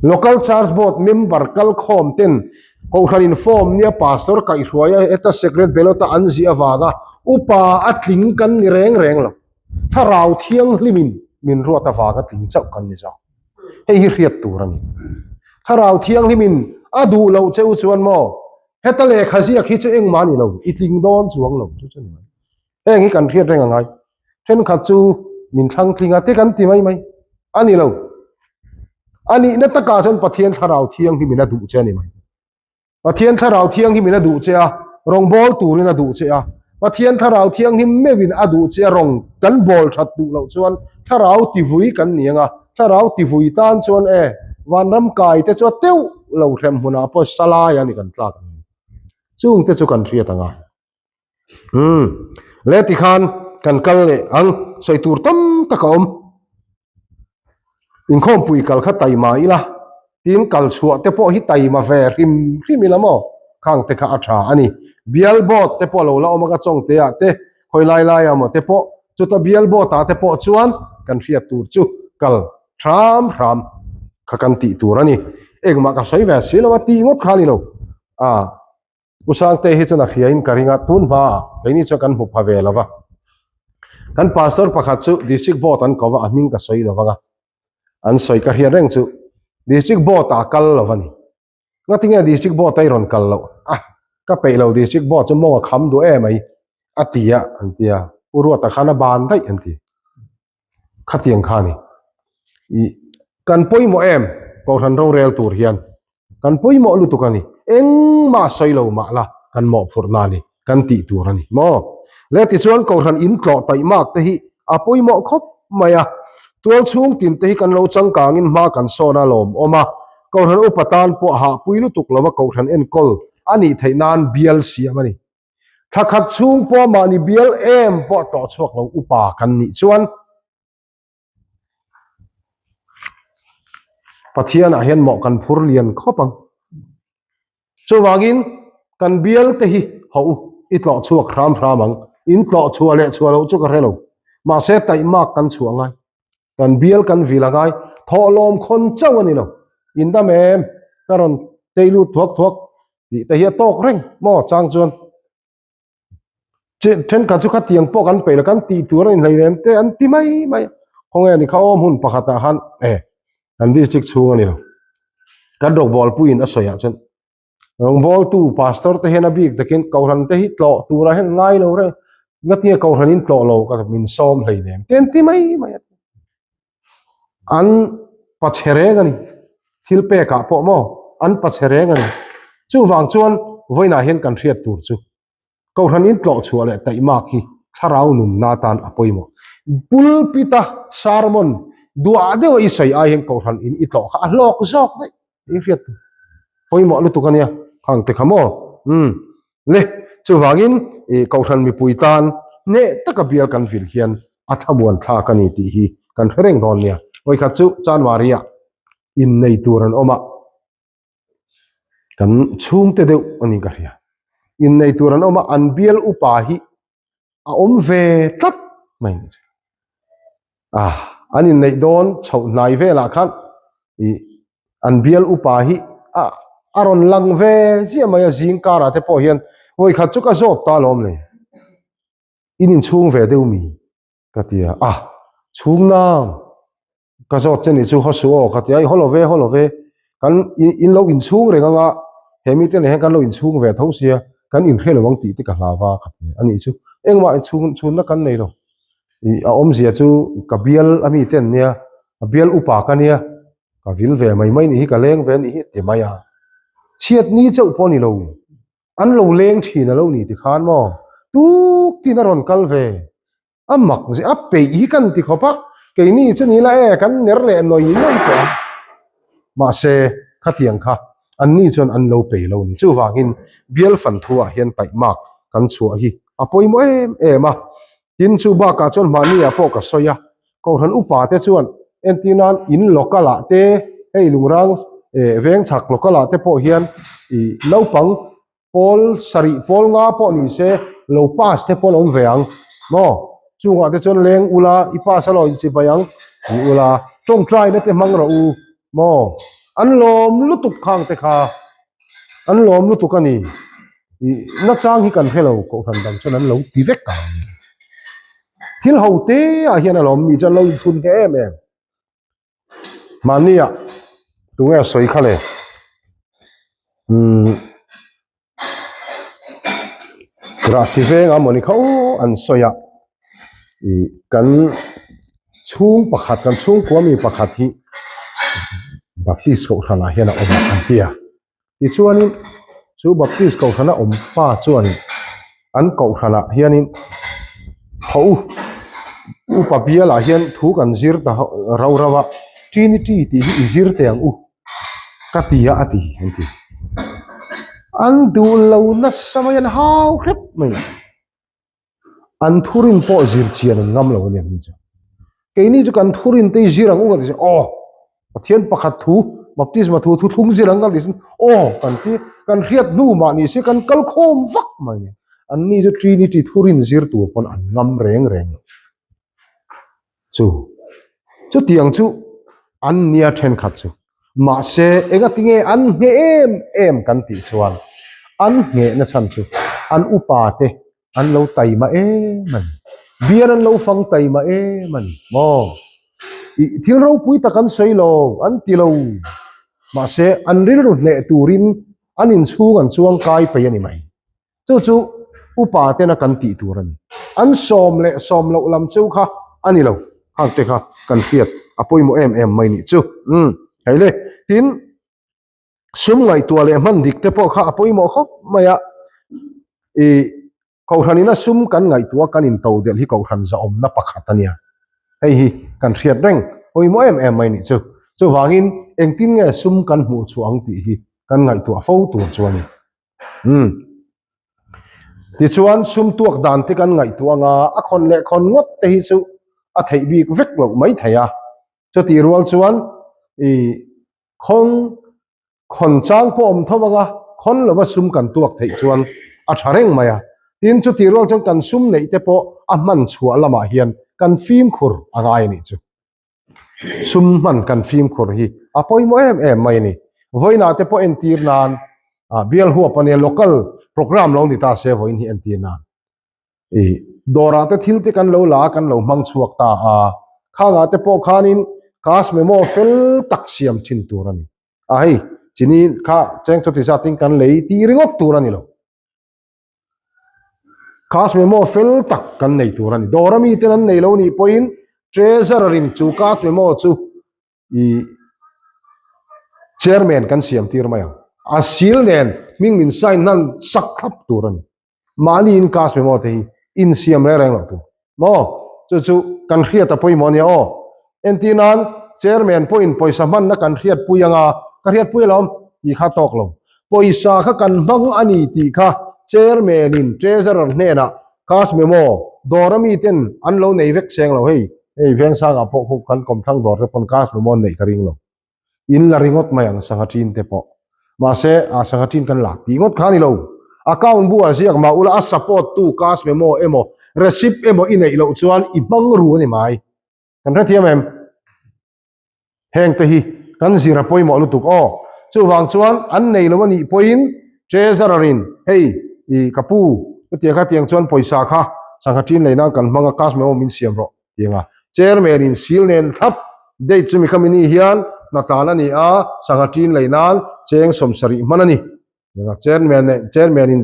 Speaker 1: Local Church Board member kalkhawm ten Kohhran in form nia Pastor kaihhruaia heta Secret Ballot a an ziah avanga Upa a tling kan ni reng reng lo. Thlarau Thianghlimin min ruat avanga tling chauh kan ni zawk. Hei hi hriat tur a ni. Thlarau Thianghlimin a duh loh che u chuan maw, heta lehkha ziak hi chu engmah a ni lo, i tling dawn chuang lo chu chu ni mai. Heng hi kan hriat reng a ngai. Thenkhat chu min thlang tling a te kan ti mai mai. A ni lo. A nihna takah chuan Pathian Thlarau Thianghlimin a duh che a ni mai. Pathian Thlarau Thianghlimin a duh che a, rawngbâwl tûrin a duh che a. Pathian Thlarau Thianghlim meuhin a duh che a, rawng kan bâwl ṭhat duh loh chuan Thlarau tivui kan ni ang a, thlarau tivui tan chuan e, vanram kai te chu a teuh lo hrem hmunah pawh salai a ni kan tlak ang. Chung te chu kan hriat ang a. Umm, le tikhan kan kal leh ang, sawi tur tam tak a awm. Inkhawmpui kal kha taima ila, tin kal chhuah te pawh hi taima ve hrim hrim ila maw? Khang te kha a tha a ni. Bial board te pawh lo la awm a ka chawngte ah te, khawi lai lai ah maw te pawh, chuta bial board ah te pawh chuan kan hriat tur chu kal hram hram kha kan tih tur a ni. Engmah ka sawi ve si lo a tih ngawt kha a ni lo. Ah. Pu Sangte hi chuan a hriain ka ring a, tun hmaah keini chuan kan hmu pha ve lo va. Kan pastor pakhat chu district board an ko va, a hming ka sawi lo vang a, an sawi ka hriat reng chu district board ah kal lo va ni. Ngatinge district board a i rawn kal loh? A, ka peih lo district board chu mawng a kham duh em mai a ti a, an ti a, Pu Ruata khan a ban daih an ti. Khatiang kha a ni. I kan pawimawh em Kohhran rorel tur hian Kan pawimawh lutuk a ni. Engmah sawi lo mah la kan mawhphurhna a ni, kan tih tur a ni maw? Le tichuan Kohhran in tlawh taih mak te hi a pawimawh khawp mai a. Tual chhung tin te hi kan lo changkangin hma kan sawn a lawmawm a. Kohhran upa tan pawh hahpui lutuk lova Kohhran enkawl a nih theih nan bial siam a ni. Thla khat chhung pawh mahni bial em pawh tlawh chhuak lo upa kan nih chuan Pathianah hian mawh kan phur lian khawp ang. Chuvangin kan bial te hi haw u, i tlawh chhuak hram hram ang. In tlawh chhuah leh chhuah loh chu ka hre lo. Mahse taihmak kan chhuah ngai. Kan bial kan vil a ngai. Thawhlawm khawn chauh a ni lo. In dam em? Ka rawn tei lut thuak thuak tih te hi a tawk reng maw chang chuan. Thenkhat chu khatiang pawh kan peih lo, kan tih tur a inhlei rem te an ti mai mai a. Khawnge ni kha awm hun pakhatah khan e kan district chhung a ni lo. Kan rawngbawlpuiin a sawiah chuan rawngbawltu pastor te hian a bik takin kohhran te hi tlawh turah hian ngai lo reng ngatinge kohhran in tlawh lo ka min sawm hlei nem te an ti mai mai a. An pachhe reng a ni. Thil pekah pawh maw an pachhe reng a ni. Chuvang chuan vawiinah hian kan hriat tur chu Kohhran in tlawh chhuah leh taihmak hi thlarau nunna atan a pawimawh. Pulpit-a sermon duah deuha i sawi ai hian Kohhran in i tlawh kha a hlawk zawk daih i hriat tur. Pawimawh lutuk a nia khang te kha maw? Umm. Le, chuvangin i Kohhran mipui tan hneh taka bial kan vil hian a thlamuan thlak a ni tih hi kan hre reng dawn nia. Vawikhat chu Chanmari-ah innei tur an awm a. Kan chhungte deuh a ni ka hria. Innei tur an awm a, an bial upa hi a awm ve tlat mai ni che. Ah, an inneih dawn chhoh hnai velah khan ih an bial upa hi a a rawn lang ve ziah mai a zing karah te pawh hian vawikhat chu ka zawt ta alawm le. In inchhung ve deuh mi ka ti a, ah chhung nang. Ka zawt che nih chu haw suh aw ka ti a, i haw lo ve haw lo ve, kan in lo inchhung reng anga he mite nen hian kan lo inchhung ve tho sia, kan inhre lo ang tih te ka hlau va ka ti a nih chu, engmah inchhung chhunna kan nei lo, ih a awmzia chu ka bial a mite an nia, a bial upa ka nia, ka vil ve mai mai nih hi ka leng ve nih hi ti mai a, chhiat ni chauh pawh a ni lo, an lo leng thin a lo ni tikhan maw tuk tin a rawn kal ve. A mak zeh a peih hi kan ti khawp a, keini chu ni la e kan ner leh nawi nawi tawh ang. Mahse, khatiang kha anni chuan an lo peih lo ni. Chuvangin bial fan thuah hian taihmak kan chhuah hi a pawimawh em em a. Tin, chu bakah chuan mahniah pawh ka sawi a, Kohhran upa te chuan entir nan in local ah te, hei Lungrang veng chhak local ah te pawh hian ih naupang Pawl sarih pawl nga pawh ni se lo pass te pawh an awm ve ang maw? Chungah te chuan leng ula i pass a lo inchi bai ang tih ula tawngtai na te hmang rawh u maw? An lawm lutuk khang te kha an lawm lutuk a ni ih nachang hi kan hre lo kohhran dang chuan an lo ti vek ang thil ho te ah hian a lawm mi chuan lo inchhun hle em em. Mahnia tunge a sawi kha le? Umm Rahsi venga mawni kha aw an sawi a ih kan chhung pakhat kan chhungkua mi pakhat hi Baptist kohhranah hian a awm a an ti a. Tichuanin chu Baptist kohhrana awm pa chuanin an kohhranah hianin tho u. Upa bialah hian thu kan zir ta rau rau a, Trinity tih hi i zir teh ang u ka ti a a ti an ti. An duh lo nasa mai, an hau hrep mai. An thurin pawh zir chian an ngam lo a ni ang ni chu. Keini chu kan thurin te hi zir ang u kan ti chu aw Pathian pakhat thu baptisma thu thuthlung zir ang kan ti chu aw kan ti kan hriat hnu mah ni se kan kal khawm vak mai a ni. An ni chu Trinity thurin zir tur pawn an ngam reng reng lo. Chu chutiang chu an nia thenkhat chu. Mahse engatinge an ngheh em em kan tih chuan an nghehna chhan chu an upa te an lo taima em a ni. Bial an lo fang taima em a ni maw? Ih thil ropui tak an sawi lo, an ti lo. Mahse an rilru hneh turin an inchhung an chuang kai peih a ni mai. Chu chu upa tena kan tih tur a ni. An sawm leh sawm loh lam chu kha a ni lo. Khang te kha kan hriat a pawimawh em em mai nih chu. Umm hei le. Tin, sum ngaihtuah leh hman dik te pawh kha a pawimawh khawp mai a. Ih Kohhran ina sum kan ngaihtuah kan into delh hi Kohhran zahawmna pakhat a nia. Hei hi kan hriat reng pawimawh em em mai nih chu. Chuvangin engtin nge sum kan hmuh chhuah ang tih hi kan ngaihtuah fo tur chu a ni. Umm. Tichuan sum tuak dan te kan ngaihtuah anga a khawn leh khawn ngawt te hi chu a theih bik vek loh mai thei a. Chutih rual chuan i khawn khawn chang pawh awm tho anga khawn lova sum kan tuak theih chuan a tha reng mai a. Tin chutih rual chuan kan sum neih te pawh a hman chhuah lamah hian kan fimkhur a ngai a nih chu. Sum hman kan fimkhur hi a pawimawh em em mai a ni. Vawiinah te pawh entir nan ah bial huap a nia local programme lo ni ta se vawiin hi entir nan ih dawrah te thil te kan lo la a kan lo hmang chhuak ta a khangah te pawh khanin cash memo fel tak siam thin tur a ni a hei chini kha cheng chuti zatin kan lei tih ringawt tur a ni lo. Cash memo fel tak kan nei tur a ni. Dawr ami ten an nei lo nih pawhin treasurer in chu cash memo chu i chairman kan siam tir mai ang. A seal nen hming min sign hnan sak thlap tur a ni. Mahni in cash memo te hi insiam reng reng loh tur. Maw? Chu chu kan hriat a pawimawh a nia aw. Entir nan chairman pawhin pawisa hmanna kan hriatpui anga ka hriatpui alawm tih kha tawk lo. Pawisa kha kan hmang a ni tih kha chairman in treasurer hnenah cash memo dawr a miten an lo nei vek seng lo hei hei Vengsangah pawh khu kan kawmthlang dawr te pawn cash memo an neih ka ring lo. In la ringawt mai ang sangha ṭin te pawh. Mahse, a sangha ṭin kan la tih ngawt kha a ni lo. Account bu ah ziak mah ula a support tu cash memo emaw receipt emaw i neih loh chuan i hmang ru a ni mai. Kan hrethiam em? Heng te hi kan zir a pawimawh lutuk aw. Chuvang chuan an nei lo a nih pawhin treasurer in hei i ka pu chutiang kha tiang chuan pawisa kha sangha ṭin lei nan kan hmang a cash memo min siam rawh. Tianga chairman in seal nen thlap date chumi khami ni hian hnatlan a ni a, sangha ṭin lei nan cheng 70 hman a ni. Tianga chairman leh chairman in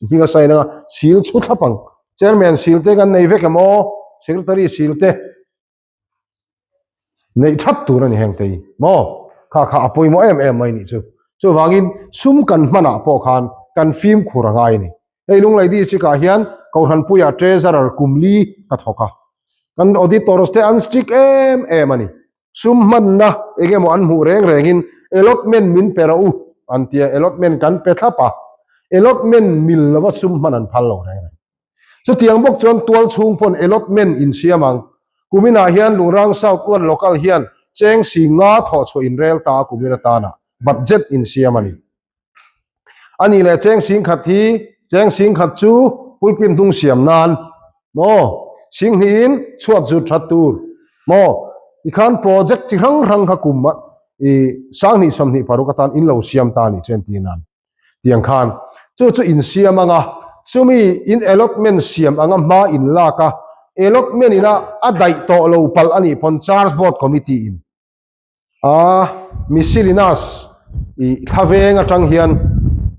Speaker 1: hming a sign anga seal chhu thlap ang. Chairman seal te kan nei vek em aw, secretary seal te neih thap tur a ni heng te hi maw? Kha kha a pawimawh em em mai nih chu. Chuvangin sum kan hmanah pawh khan kan fimkhur a ngai a ni. Hei Lunglei District ah hian Kohhranpuia Treasurer kum li ka thawk a. Kan auditors te an strict em em a ni. Sum hmanna eng emaw an hmuh reng rengin allotment min pe rawh u an ti a, allotment kan pe thlap a. Allotment mil lova sum hman an phal lo reng reng. Chutiang bawk chuan tual chhung pawn allotment insiam ang. Kuminah hian Lungrang South One Local hian cheng 50 thawhchhuah inrel ta a kumin atana budget insiam a ni. A nih leh cheng 10,000 hi cheng 10,000 chu pulpit hnung siam nan maw 20,000 in chhuat zut that tur maw tikhan project chi hrang hrang kha kum a i 2026 atan in lo siam ta a nih chuan tih nan tiang khan chu chu in siam anga chumi in allotment siam anga hma in lak a allotment ina a daih tawh lo palh a nih pawn charge board committee in A, Miscellaneous i thlaveng atang hian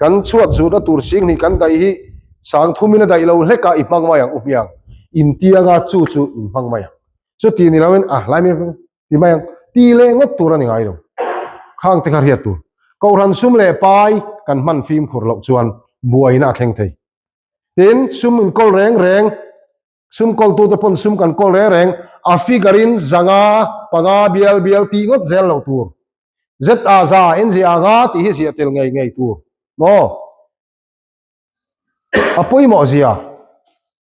Speaker 1: kan chhuat zutna tur 20 kan daih hi 30,000 in a daih lo hlek a i hmang mai ang u hmiang intianga chu chu in hmang mai ang. Chuti ni loin a hlai mai ti mai ang ti leh ngawt tur a ni ngai lo. Khang te kha hriat tur. Kohhran sum leh pai kan hman fimkhur loh chuan buaina a thleng thei. Tin, sum inkawl reng reng. Sum kawltute pawn sum kan kawl reng reng, a figure in 500, 5 bial bial tih ngawt zel loh tur. ZA za, NZA nga tih hi ziah tel ngei ngei tur maw? A pawimawh zia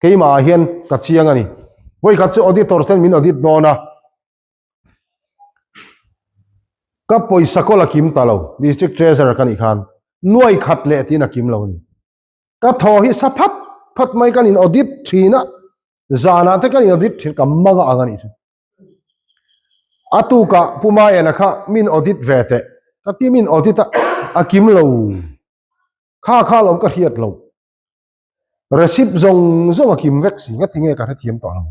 Speaker 1: keimah ah hian ka chiang a ni. Vawikhat chu auditors ten min audit dawn a, ka pawisa kawl a kim ta lo, District Treasurer ka nih khan nuai khat leh tiin a kim lo a ni. Ka thaw hi sa phat phat mai kan in audit thin a, zanah te kan in audit thin ka mang a ang a nih chu. A tukah Pu Maiena kha min audit ve teh ka ti min audit a, a kim lo. Kha kha lo ka hriat lo. Receipt zawng zawng a kim vek si nga tinge ka hrethiam tawh lo.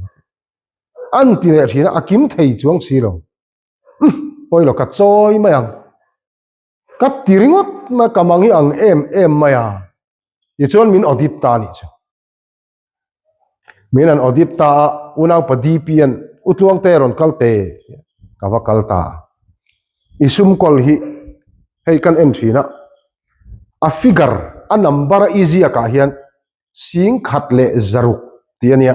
Speaker 1: An ti leh thin a, a kim thei chuang si lo. Umm pawilo ka chawi mai ang. Ka ti ringawt mai ka mang hi ang em em mai a, tichuan min audit ta a nih chu. Min an audit ta a, unaupa DP an U Tluangte rawn kal te ka va kal ta a. I sum kawl hi hei kan en thin a, a figure a number a i ziakah hian 10,600 tih a nia.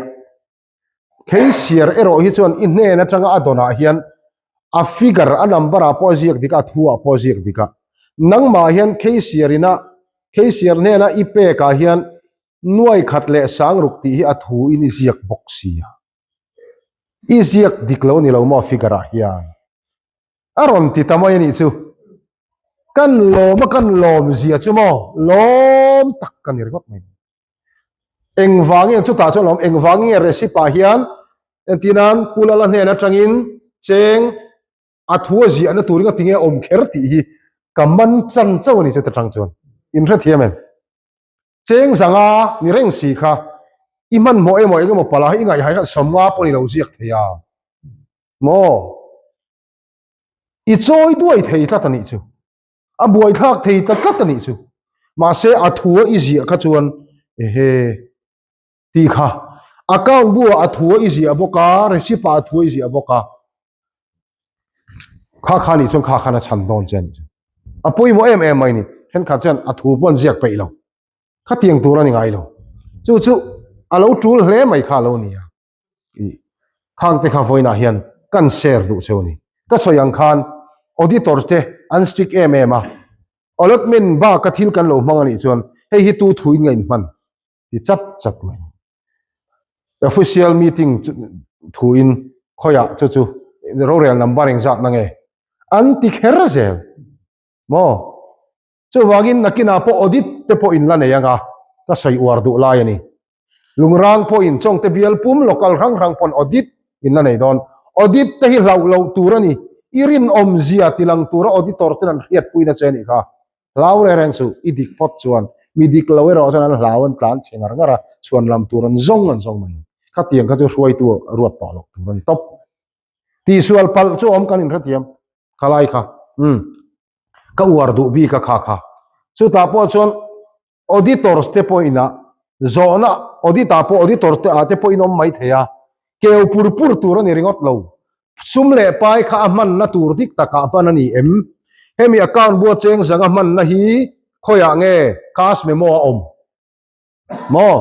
Speaker 1: Kheissiar erawh hi chuan i hnen atanga a dawnah hian a figure, a number ah pawh a ziak dik a, a thu ah pawh a ziak dik a. Nangmah hian Kheissiar ina, Kheissiar hnena i pek ah hian nuai khat leh sangruk tih hi a thu in i ziak bawk si a. I ziak dik lo ni lo maw figure ah hian? A rawn ti ta mai a nih chu. Kan lawm a kan lawm zia chu maw lawm tak ka ni ringawt mai. Engvangin chutah chuan awm engvangin nge recipe ah hian entirnan Pu Lala hnen atangin cheng a thu a ziahna turin a tinge awm kher tih hi ka man chan chauh a ni chuta tang chuan in hrethiam em? Cheng zanga ni reng si kha i hmanhmawh emaw eng emaw pala hi i ngaihhai khan 50 pawh ni lo ziak thei a maw? I chawi duai thei tlat a nih chu. A buaithlak thei ta tlat a nih chu. Mahse a thu a i ziah kha chuan ehe tih kha account bu ah a thu a i ziah bawk a, receipt ah a thu a i ziah bawk a. Kha kha nih chuan kha khan a chhan dawn che a nih chu. A pawimawh em em mai ni. Thenkhat chuan a thu pawh an ziak peih lo. Khatiang tur a ni ngai lo. Chu chu a lo tul hle mai kha a lo ni a. Khang te kha vawiinah hian kan share duh cheu a ni. Ka sawi ang khan auditor te an strict em em a, allotment baka thil kan lo hmang a nih chuan hei hi tu thuin nga inhman ti chap chap mai. Official meeting thuin khawiah chu chu rorel number engzat na nge an ti kher zel maw? Chuvangin nakinah pawh audit te pawh in la nei anga ka sawi uar duh lai a ni. Lungrang pawhin Chawngte bial pum local hrang hrang pawn audit in la nei dawn. Audit te hi hlauh loh tur a ni. I rinawm zia tilang tura auditor ten an hriatpuina che a nih kha. Hlau reng reng chu i dik phawt chuan mi dik lo erawh chuan an hlau an tlan chhe ngar ngar a, chhuan lam tur an zawng an zawng mai. Khatiang kha chu hruaitu ruat tawh loh tur a ni tawp. Tihsual palh chu awm kan inhrethiam khalai kha. Umm. Ka uar duh bik a kha kha. Chutah pawh chuan auditors te pawh inah zawhna audit ah pawh auditor te ah te pawh in awm mai thei a, keu pur pur tur a ni ringawt lo. Sum leh pai kha a hmanna tur dik takah hman a ni em? Hemi account bua cheng zanga hmanna hi khawiah nge cash memo a awm? Maw?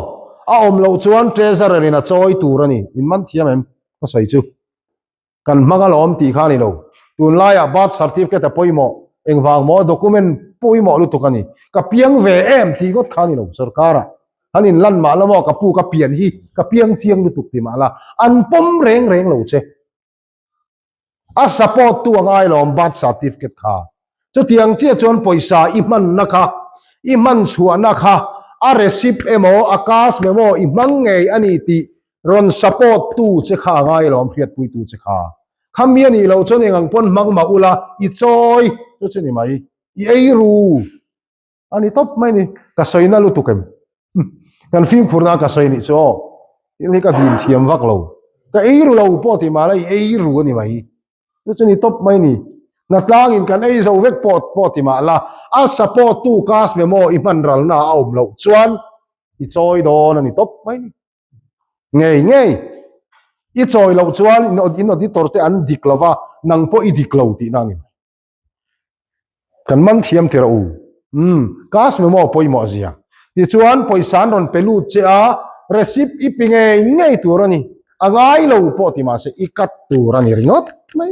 Speaker 1: A awm loh chuan treasurer in a chawi tur a ni. In man thiam em? Ka sawi chu. Kan hmang alawm tih kha a ni lo. Tunlaiah birth certificate a pawimawh, engvang maw document pawimawh lutuk a ni. Ka piang ve em tih ngawt kha a ni lo sorkarah. Han inlan mah la maw ka pu ka pian hi ka piang chiang lutuk ti mah la an pawm reng reng lo che. A support tu a ngai lawm birth certificate kha. Chutiang chiah chuan pawisa i hmanna kha, i hman chhuahna kha a receipt emaw a cash memo i hmang ngei a ni tih rawn support tu che kha a ngai lawm hriatpui tu che kha. Khami a nih loh chuan eng ang pawn hmang mah ula i chawi chu chu ni mai, i ei ru. A ni tawp mai ni, ka sawi na lutuk em? Kan fimkhurna ka sawi nih chu aw, thil hi ka dim thiam vak lo, ka ei ru lo pawh tih mahla i ei ru a ni mai, chu chu ni tawp mai ni, hnatlangin kan ei zo vek pawh pawh ti mahla a support tu cash memo i hman ralna a awm loh chuan i chawi dawn a ni tawp mai ni, ngei ngei i chawi loh chuan in auditor te an dik lova nang pawh i dik lo tihna a ni mai. Kan man thiam tir a u. Umm, cash memo pawimawh zia. Tichuan pawisa an rawn pe lut che a, Receipt i pe ngei ngei tur a ni. A ngai lo pawh ti mahse i cut tur a ni ringawt mai.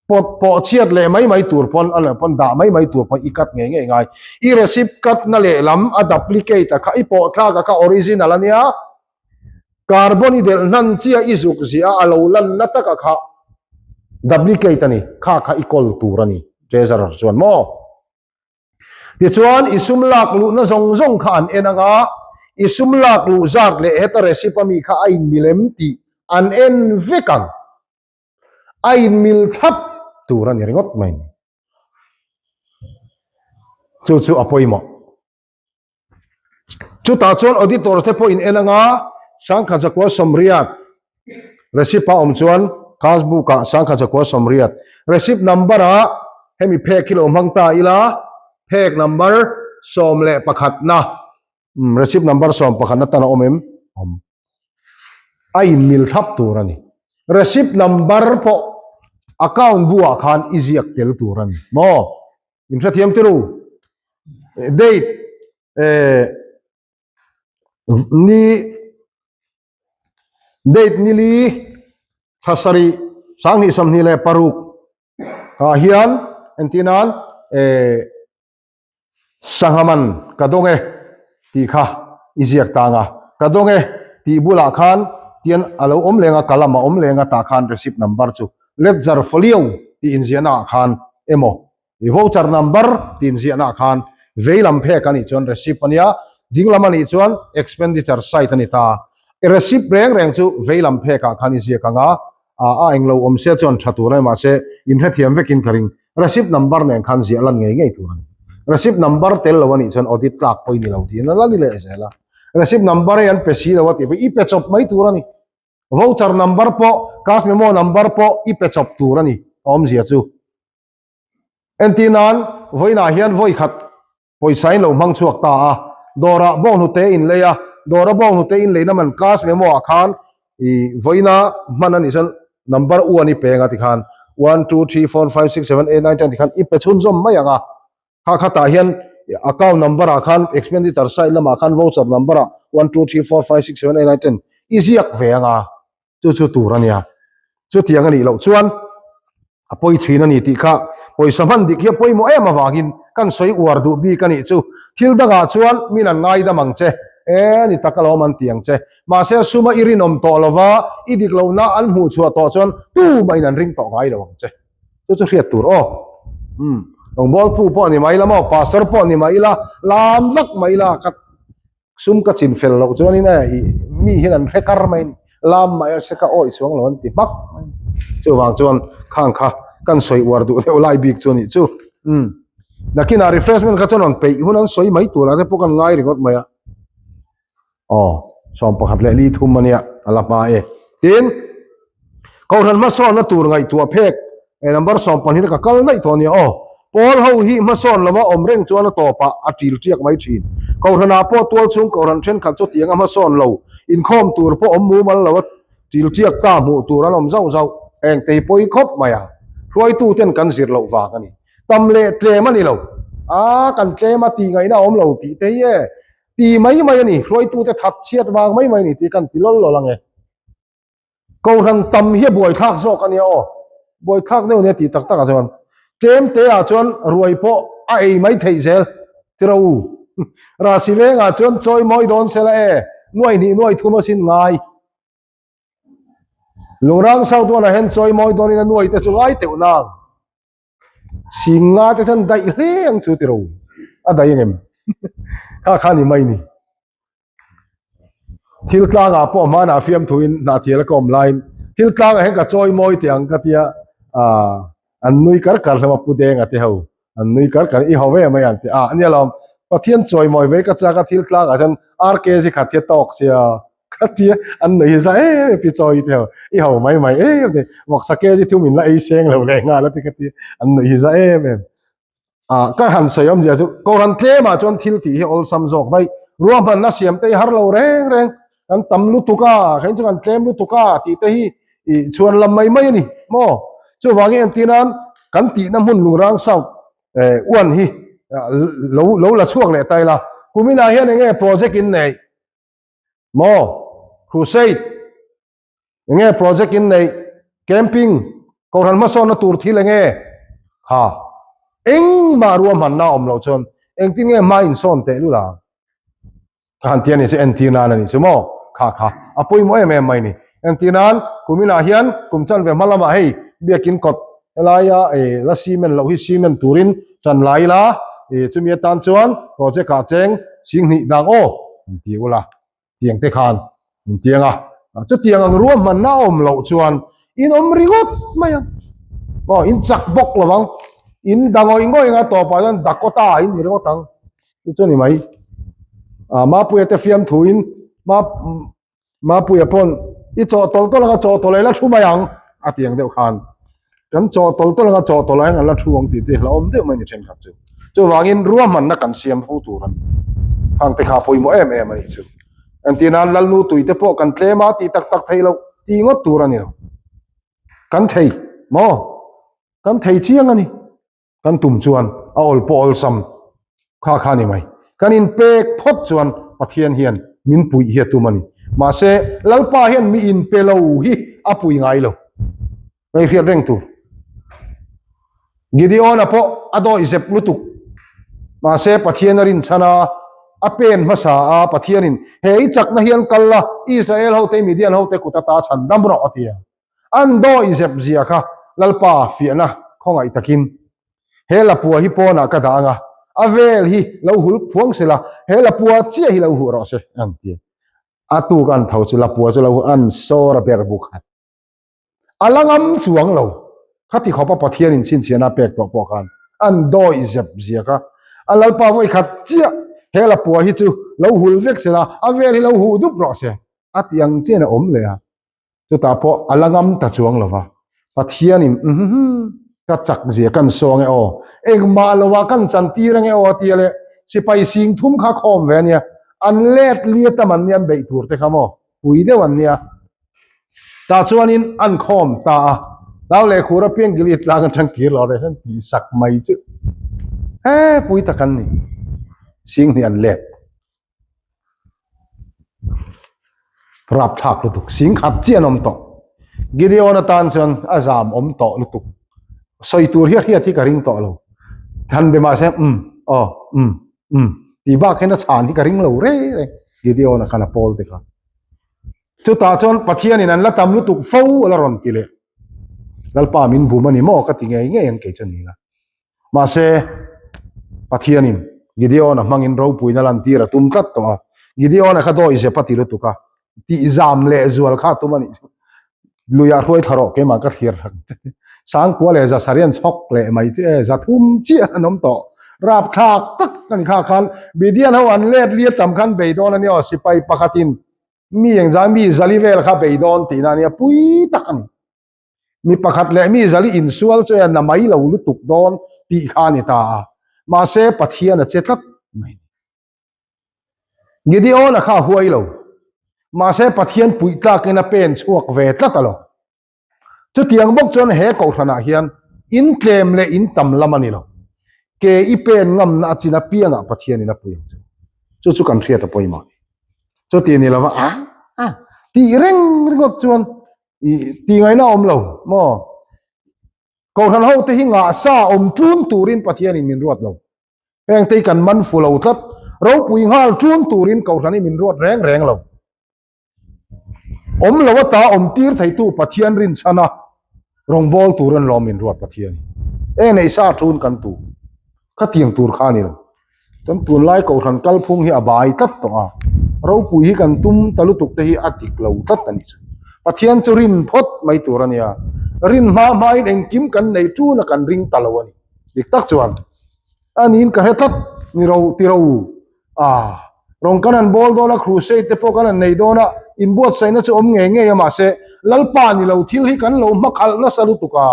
Speaker 1: Pawt pawh chhiat leh mai mai tur pawn a leh pawn dah mai mai tur pawn i cut ngei ngei ngai. I receipt cut na lehlam a duplicate a kha i pawh thlak a kha original a nia. Carbon i delh hnan chiah i zuk ziah a a lo lan na tak a kha duplicate a ni. Kha kha i kawl tur a ni treasurer chuan maw? Tichuan, i sum lak luhna zawng zawng kha an en ang a, i sum lak luh zat leh heta recipe ami kha a inmil em tih an en vek ang. A inmil thlap tur a ni ringawt mai. Chu chu a pawimawh. Chutah chuan auditor te pawh in en anga sangkhat zakua sawmriat receipt a awm chuan cash book ah sangkhat zakua sawmriat receipt number ah hemi phek hi lo hmang ta ila phek number 11 na receipt number 11 na tan a awm em awm a inmil thlap tur a ni receipt number pawh account bu ah khan i ziak tel tur a ni maw. In hrethiam ti ru. Date eh ni date nili thasari sanghnih 26 ah hian entirnan eh sangha man ka dawng e tih kha i ziak tang a ka dawng e tih bulah khan tian a lo awm leng a kalam a awm leng a tah khan receipt number chu ledger folio tih inziahna ah khan emaw i voucher number tih inziahna ah khan vei lam phek a nih chuan receipt a nia ding lam a nih chuan expenditure side a ni ta i receipt reng reng chu vei lam phek ah khan i ziak ang a a englo awm sia chuan tha tur a ni mahse inhrethiam vekin ka ring Receipt number nen khan ziah lan ngei ngei tur a ni. Receipt number tel lo a nih chuan audit tlak pawh i ni lo tiin a la ni leh zel a. Receipt number hi an pe si lo a tih pawh i pe chawp mai tur a ni. Voucher number pawh, cash memo number pawh i pe chawp tur a ni a awmzia chu. Entir nan vawiinah hian vawi khat pawisa in lo hmang chhuak ta a, dawrah bawnghnute in lei a, dawra bawnghnute in leina man cash memo ah khan i vawiina hman a nih chuan number one i peng a tikhan one two three four five six seven eight nine ten tikhan i pe chhunzawm mai ang a, kha khatah hian account number ah khan expenditure side lamah khan voucher number ah one two three four five six seven eight nine ten i ziak ve ang a. Chu chu tur a nia. Chutiang a nih loh chuan a pawi thin a ni tih kha pawisa hman dik hi a pawimawh em avangin kan sawi uar duh bik a nih chu. Thil dangah chuan min an ngaidam ang che. E ni tak alawm an ti ang che. Mahse suma i rinawm tawh lova i dik lohna an hmuh chhuah tawh chuan tumahin an ring tawh ngai lo ang che. Chu chu hriat tur aw. Umm rawngbawltu pawh ni mai la maw pastor pawh ni mai ila lam vak mai la ka Sum ka chin fel loh chuanin e i mi hian an hre kar mai a ni, lam mah erawh se ka awih chuang lo an ti hmak mai a ni. Chuvang chuan khang kha kan sawi uar duh deuh lai bik chu a nih chu. Umm nakinah refreshment kha chuan rawn peih hun an sawi mai turah te pawh kan ngai ringawt mai a. Aw 11 leh li thum a nia a la hma e. Tin, Kohhran hmasawnna tur ngaihtuah phek e number 12 a ka kal daih tawh a nia aw. Pawl ho hi hmasawn lova awm reng chuan a tawpah a ṭil ṭiak mai ṭhin. Kohhranah pawh tual chhung kohhran ṭhenkhat chu tiang a hmasawn lo, inkhawm tur pawh awm mumal lo a ṭil ṭiak ta hmuh tur an awm zauh zauh. Heng te hi pawi khawp mai a, hruaituten kan zir loh vang a ni. Tam leh tlem a ni lo. A, kan tlem a tih ngaihna a awm lo tih te hi e ti mai mai a ni. Hruaitute that chhiat vang mai mai a ni tih kan ti lawl lawl ang e. Kohhran tam hi a buaithlak zawk a nia aw. Buaithlak deuh a nia tih tak takah chuan tlem te ah chuan ruai pawh a ei mai theih zel tiro u. Rasi vengah chuan chawi mawi dawn sela e, nuai hnih nuai thum asin ngai. Lungrang South One ah hian chawi mawi dawnin a nuai te chu ngai teuh nang. Singa te chuan daih hle ang chu tiro u. A daih ang em? Kha kha ni mai ni. Thil tlangah pawh hmanah fiamthuin hnahthial a ka awm laiin thil tlangah hian ka chawi mawi teh ang ka tia ah an nui kar kar hlawm a Pu Denga te ho an nui kar kar i ho ve mai ang ti ah ania lawm Pathian chawi mawi ve ka chak a thil tlangah chuan RKG khat hi a tawk sia ka tia an nui hi za em em pi chawi te ho i ho mai mai em te vawksa kg thum in la ei seng lo leh nghal a ti ka tia an nui hi za em em. Ah, ka han sawi awmzia chu Kohhran tlemah chuan thil tih hi awlsam zawk daih. Ruahmanna siam te hi har lo reng reng, kan tam lutuk a, khein chu kan tlem lutuk a tih te hi ih chhuan lam mai mai a ni maw? Chuvangin entir nan kan tihna hmun Lungrang South eh uan hi lo lo la chhuak leh ta ila, kuminah hian eng nge project in neih? Maw? Crusade? Enge project in neih? Camping? Kohhran hmasawnna tur thil enge? Kha. Engmah ruahmanna awm loh chuan engtin nge hma insawn teh lul ang? Ka han ti a ni chu entir nan a nih chu maw? Kha kha a pawimawh em em mai ni. Entir nan kuminah hian kum chanve hma lamah hei biakin kawt helaia eh la cement loh hi cement turin tan la ila eh chumi atan chuan project ah cheng singhnih dang aw an ti ula tiang te khan an tiang a. Chutiang ang ruahmanna a awm loh chuan in awm ringawt mai ang. Aw in chak bawk lo vang. In dangawih ngawih anga tawpah chuan Dakota in ni ringawt ang. Chu chu ni mai. Ah Mapuia te fiam thu in Ma Mapuia pawn i chaw tawlh tawlh anga chaw tawlh a i la thu mai ang a ti ang deuh khan. Kan chaw tawlh tawlh anga chaw tawlh ah hian an la thu ang tih te hlauhawm deuh mai ni thenkhat chu. Chuvangin ruahmanna kan siam fo tur a ni. Khang te kha pawimawh em em a nih chu. Engtir nan Lalnu tui te pawh kan tlem a tih tak tak theih loh tih ngawt tur a ni lo. Kan thei maw? Kan thei chiang a ni. Kan tum chuan a awl pawh awlsam kha kha a ni mai. Kan inpek phawt chuan Pathian hian min puih hi a tum a ni. Mahse, Lalpa hian mi inpe lo hi a pui ngai lo. Ngaihriat reng tur. Gideon-a pawh a dawih zep lutuk. Mahse, Pathian a rinchhan a, a pen hmasa a, Pathianin, He i chakna hian kal la, Israel hote, Midian hote kut ata chhan dam rawh, a ti a. An dawi zep zia kha Lalpa fiahna khawngaih takin he lapua hi pawnah ka dah anga, a vel hi lo hul phuang sela, he lapua chiah hi lo huh rawh se, an ti a. A tuk an tho chu lapua chu lo huh an sawr a ber buk khat. A la ngam chuang lo. Khati khawpa Pathian in chhinchhiahna a pek tawh pawh khan an dawi zep zia kha a Lalpa vawi khat chiah he lapua hi chu lo hul vek sela, a vel hi lo huh dup rawh se, a ti ang chian a awm leh a. Chutah pawh a la ngam ta chuang lo va, Pathianin Uhhuhhu, ka chak zia kan sawng e aw, engmah lo ah kan chan tir ange aw a tia leh sipai sing thum kha khawm ve ania, an let liat a man nia an beih tur te kha maw, pui deuh an nia. Tah chuanin an khawm ta a, Lau leh khur apiang Gilead tlang atang kir lo reh hian tih sak mai chu he pui tak an ni, sing hnih an let. Rapthlak lutuk sing khat chiah an awm tawh. Gideon atan chuan a zam awm tawh lutuk. Sawi tur hi a hriat hi ka ring tawh lo. Than be mahse umm aw umm umm tih bak hian a chhan hi ka ring lo reng reng Gideon a khan a pawl te kha. Chutah chuan Pathianin an la tam lutuk fo a la rawn ti leh. Lalpa min bum a ni maw ka ti ngei ngei ang kei chu ni la. Mahse, Pathianin Gideon-a hmangin ropuina lantir a tum tlat tawh a. Gideon-a kha dawi zep a ti lutuk a, tihzam leh zual kha a tum a nih chu. Luiah hruai thla rawh, keimah ka thlir rang che. Sangkua leh Zasarian chhawk leh mai chu e, zathum chiah an awm tawh. Rapthlak tak a ni kha khan Midian ho an let lir tam khan bei dawn a nia aw, sipai pakhatin mi engzah mi zali vel kha bei dawn tihna a nia, pui tak a ni. Mi pakhat leh mi zali insual chu a na mai lo lutuk dawn tih kha a ni ta a, mahse Pathian a che tlat mai a ni. Gideon-a kha a huai lo, mahse Pathian puih tlakin a pen chhuak ve tlat a lo. Chutiang bawk chuan he kohhranah hian in tlem leh in tam lam a ni lo. Ke i pen ngamna a chin apiangah Pathianin a pui ang chu. Chu chu kan hriat a pawimawh a ni. Chuti ni lova a a tih reng ringawt chuan I ti ngaihna awm lo maw? Kohhran ho te hi ngahsa awm ṭun turin Pathianin min ruat lo. Heng te hi kan man fu lo tlat. Ropui nghal ṭun turin Kohhran hi min ruat reng reng lo. Awm lo ata awm tir theitu Pathian rinchhana rawngbâwl tur an lawm min ruat Pathian hi. E neihsa ṭun kan tu. Khatiang tur kha a ni lo. Kan tunlai kohhran kalphung hi a bai tlat tawh a, ropui hi kan tum ta lutuk te hi a dik lo tlat a nih chu. Pathian chu rin phawt mai tur a nia, rin hma hmain engkim kan nei tuna kan ring ta lo a ni. Dik tak chuan a niin ka hre tlat ni ro ti ro a, rawng kan han bawl dawn a, crusade te pawh kan han nei dawn a, inbuatsaihna chu awm ngei ngei a mahse Lalpa ni lo thil hi kan lo hmakhalh nasa lutuk a.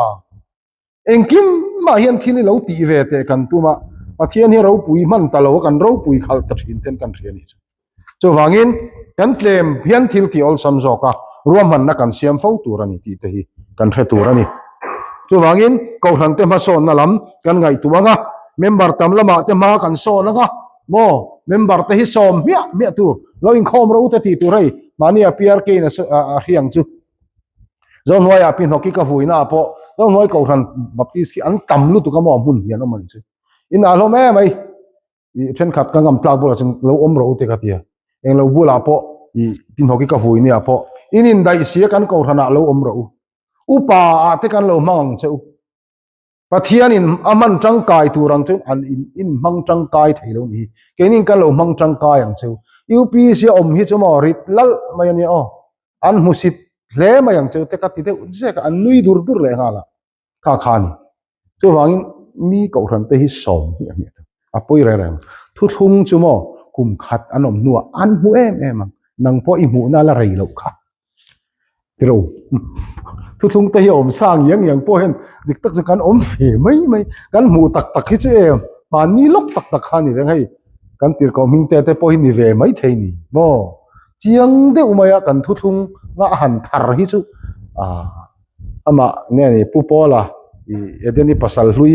Speaker 1: Engkim mah hian thil hi lo tih ve teh kan tum a, Pathian hi ropui hman ta lo a, kan ropui khalh ta thin ten kan hria a nih chu. Chuvangin kan tlem hian thil tih awlsam zawk a, ruahmanna kan siam fo tur a ni tih te hi kan hre tur a ni. Chuvangin Kohhran te hmasawnna lam kan ngaihtuah ang a, member tam lamah te hma kan sawn ang a maw? Member te hi sawm hmiah hmiah tur, lo inkhawm ro te tih tur hei mahni a PRK in a hriang chu. Zohnuaiah pi hnawki ka vuina ah pawh Zohnuai Kohhran Baptist khi an tam lutuk a maw hmun hian awm a ni chu. In ah hlawm em mai. I thenkhat ka ngam tlak bulah chuan lo awm ro te ka tia. Englo bulah pawh i pi hnawki ka vui nia pawh in indaih sia kan Kohhran ah lo awm ro. Upa ah te kan lo hmang ang che u. Pathianin a hman tangkai tur ang chu an in in hmang tangkai thei lo ni. Keinin kan lo hmang tangkai ang cheu. UPC a awm hi chu maw rit lalh mai a nia aw. An hmusit hle mai ang cheu te ka ti deuh zek a, an nui dur dur leh nghal a. Kha kha a ni. Chuvangin mi kohhran te hi sawm hmiah hmiah thei. A pawi reng reng. Thuthlung chu maw kum khat an awm hnuah an hmu em em ang. Nang pawh i hmuhna la rei loh kha. Tiro thuthlung te hi a awm sang iang iang pawh hian dik tak chu kan awm ve mai mai kan hmuh tak tak hi chu em mahni lawk tak tak kha a ni reng hei kan tirhkoh hming te te pawh hi ni ve mai thei ni maw chiang deuh mai a kan thuthlung nga a han thar hi chu ah amah nge ni Pu Pawla ih Edeni pasal hlui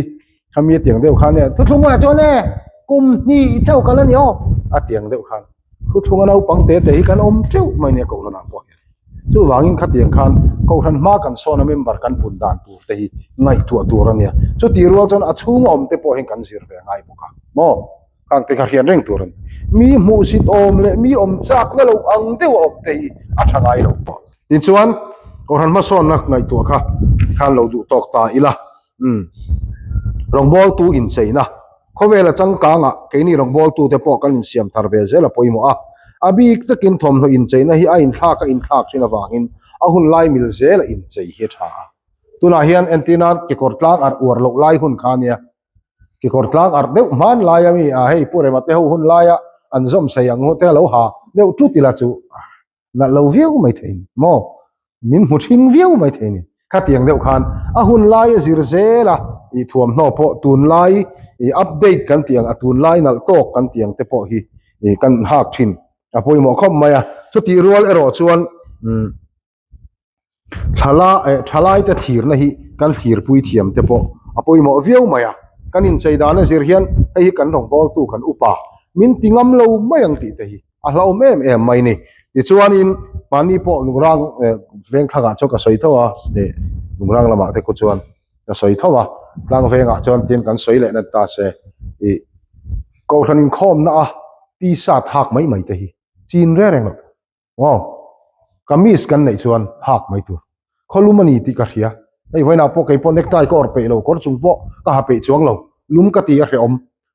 Speaker 1: khami a tiang deuh khan e thuthlung ah chuan e kum hnih chauh kal a ni aw a tiang deuh khan. Thuthlunga naupang te te hi kan awm teuh mai nia Kohhranah pawh hian. Chuvangin khatiang khan Kohhran hma kan sawna member kan pun dan tur te hi ngaihtuah tur a nia. Chutih rual chuan a chhunga awm te pawh hian kan zir ve ngai bawk a. Maw? Khang te kha hriat reng tur a ni. Mi hmuhsit awm leh mi awm chakna lo ang deuh a awm te hi a tha ngai lo. Tichuan Kohhran hmasawnna ngaihtuah kha tikhan lo duh tawk ta ila. Umm. Rawngbawltu incheina. Khawvela changkangah keini rawngbawltute pawh kan insiam thar ve zel a pawimawh a. A bik takin thawmhnaw incheina hi a inthlak a inthlak thin avangin a hun lai mil zela inchei hi a tha a. Tunah hian entir nan kekawr tlang arh uar loh lai hun kha ania. Kekawr tlang arh deuh hman laia mi a hei Pu Rema te ho hun laia an zawm sei ang te a lo ha deuh tut ila chu nalh lo viau mai thei ni maw? Min hmu thing viau mai thei ni. Khatiang deuh khan a hun lai a zir zel a, i thuamhnaw pawh tunlai i update kan tih ang a tunlai nalh tawk kan tih ang te pawh hi i kan hak thin a pawimawh khawp mai a. Chutih rual erawh chuan umm Thala eh thalai te thlirna hi kan thlirpui thiam te pawh a pawimawh viau mai a. Kan inchei dan a zir hian hei hi kan rawngbawltu kan upa min ti ngam lo mai ang tih te hi a hlauhawm em em mai ni. Tichuanin mahni pawh Lungrang eh vengthlangah chuan ka sawi tho a, eh Lungrang lamah te khu chuan ka sawi tho a, tlang vengah chuan tin kan sawi leh nat ta se ih Kohhran inkhawmna a t-shirt hak mai mai te hi chin reng reng loh. Aw, kamis kan neih chuan hak mai tur. Khawlum a ni tih ka hria. Hei vawiinah pawh kei pawh necktie ka awrh peih lo, kawr chung pawh ka ha peih chuang lo. Lum ka ti a hrehawm.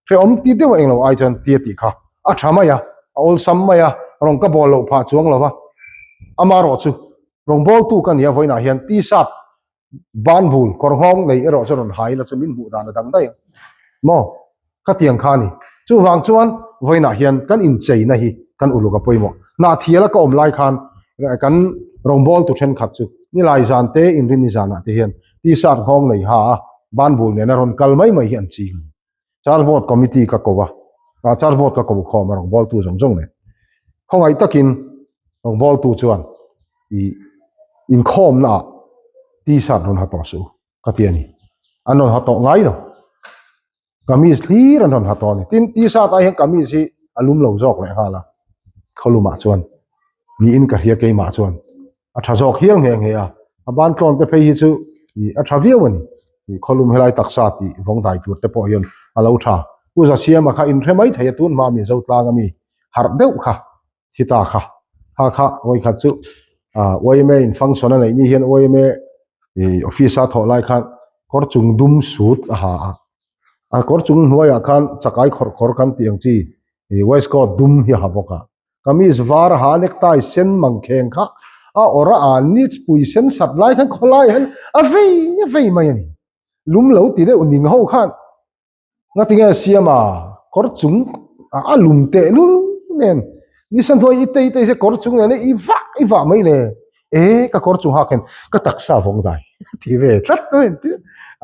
Speaker 1: Hrehawm ti deuh a englo ai chuan tia tih kha a tha mai a, a awlsam mai a, rawng ka bawl loh phah chuang lo va. Amaherawh chu rawngbawltu ka nia vawiinah hian t-shirt Ban bul kawr nghawng nei erawh chu rawn ha ila chu min hmuh dan a dang daih ang maw? Khatiang kha a ni. Chuvang chuan vawiinah hian kan incheina hi kan uluk a pawimawh. Hnahthiala ka awm lai khan kan rawngbawltu thenkhat chu nilai zan te inrinni zanah te hian t-shirt nghawng nei ha a ban bul nena rawn kal mai mai hi an ching a ni. Church Board Committee ka ko a, Church Board ka ko khawm a rawngbawltu zawng zawng nen. Khawngaih takin rawngbawltu chuan i inkhawmna ah t-shirt rawn ha tawh suh u ka ti a ni. An rawn ha tawh ngai lo. Kamis hlir an rawn ha tawh a ni. Tin, t-shirt ah hian kamis hi a lum lo zawk leh nghal a, khawlumah chuan niin ka hria keimah chuan. A tha zawk hial nghe nghe a, a ban tlawn te phei hi chu ih a tha viau a ni. Ih khawlum helai taksa tih vawng dai tur te pawh hian a lo tha. Pu Zasiama kha inhre mai thei a tun hma mi Zotlang a mi harh deuh kha thi ta kha. Kha kha vawikhat chu ah yma in function a neih ni hian yma ih office a thawh lai khan kawr chung dum sut a ha a, a kawr chung hnuaiah khan chakai khawrh kawr kan tih ang chi ih waistcoat dum hi a ha bawk a. Kamis var ha necktie sen mangkheng kha a awrh a an ni pui sen sat lai khan khawlai hian a vei a vei mai a ni. Lum lo ti deuh ning ho khan ngatinge siam a kawr chung a lum teh lul nen nisa hnuai i tei tei se kawr chung nen i vah i vah mai le e ka kawr chung hak hian ka taksa vawng dai ti ve tlat mai an ti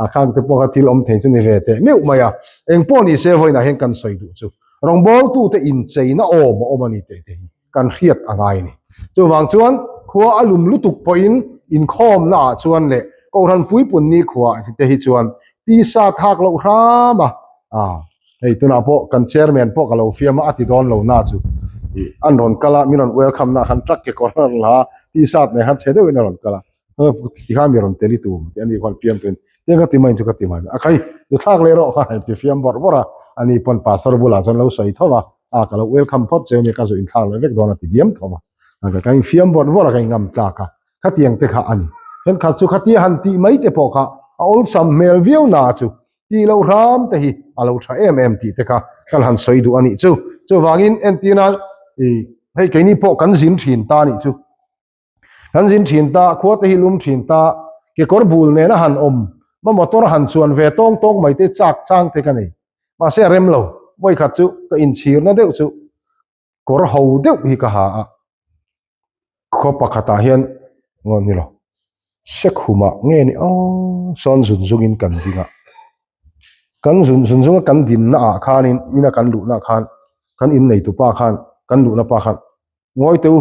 Speaker 1: a khang te pawh kha thil awm thei chu ni ve teh meuh mai a engpawh ni se vawiinah hian kan sawi duh chu. Rawngbawltute incheina awm a awm a ni tih te hi kan hriat a ngai a ni. Chuvang chuan khua a lum lutuk pawhin inkhawmna ah chuan leh Kohhran puipun nikhua te hi chuan tisa thak loh hram a. Hei tunah pawh kan chairman pawh ka lo fiam a, a ti dawn lo na chu ih an rawn kal a, min rawn welcome na khan truck kekawr a rawn la a, t-shirt nen khan chhe deuhin a rawn kal a, tikhan mi rawn tel i tur tih a nih khuan fiam tuin tiang ka ti mai chu ka ti mai a khai du thlak leh rawh kha han ti fiam bawrh bawrh a, ani pawn pastor bulah chuan lo sawi tho a, a ka lo welcome phawt che ania ka zu inthlak leh vek dawn a ti diam tho a, ka infiam bawrh bawrh a ka ingam tlak a. Khatiang te kha a ni. Thenkhat chu khatia han tih mai te pawh kha a awlsam hmel viau na chu tih loh hram te hi a lo tha em em tih te kha kan han sawi duh a nih chu. Chuvangin entirna ih hei keini pawh kan zin thin ta a nih chu. Kan zin thin ta, khua te hi lum thin ta, kekawr bul nena han awm, ma motor han chuan ve tawng tawng mai te chak chang te ka nei. Mahse a rem lo, vawikhat chu ka inchhirna deuh chu kawr ho deuh hi ka ha a, khaw pakhatah hian ngaw ni lo sekhumah nge ni aw sawn zun zungin kan ding a, kan zun zun zunga kan dinna ah khanin ina kan luhna ah khan kan inneitu pa khan kan luhna pa khan ngawi teh u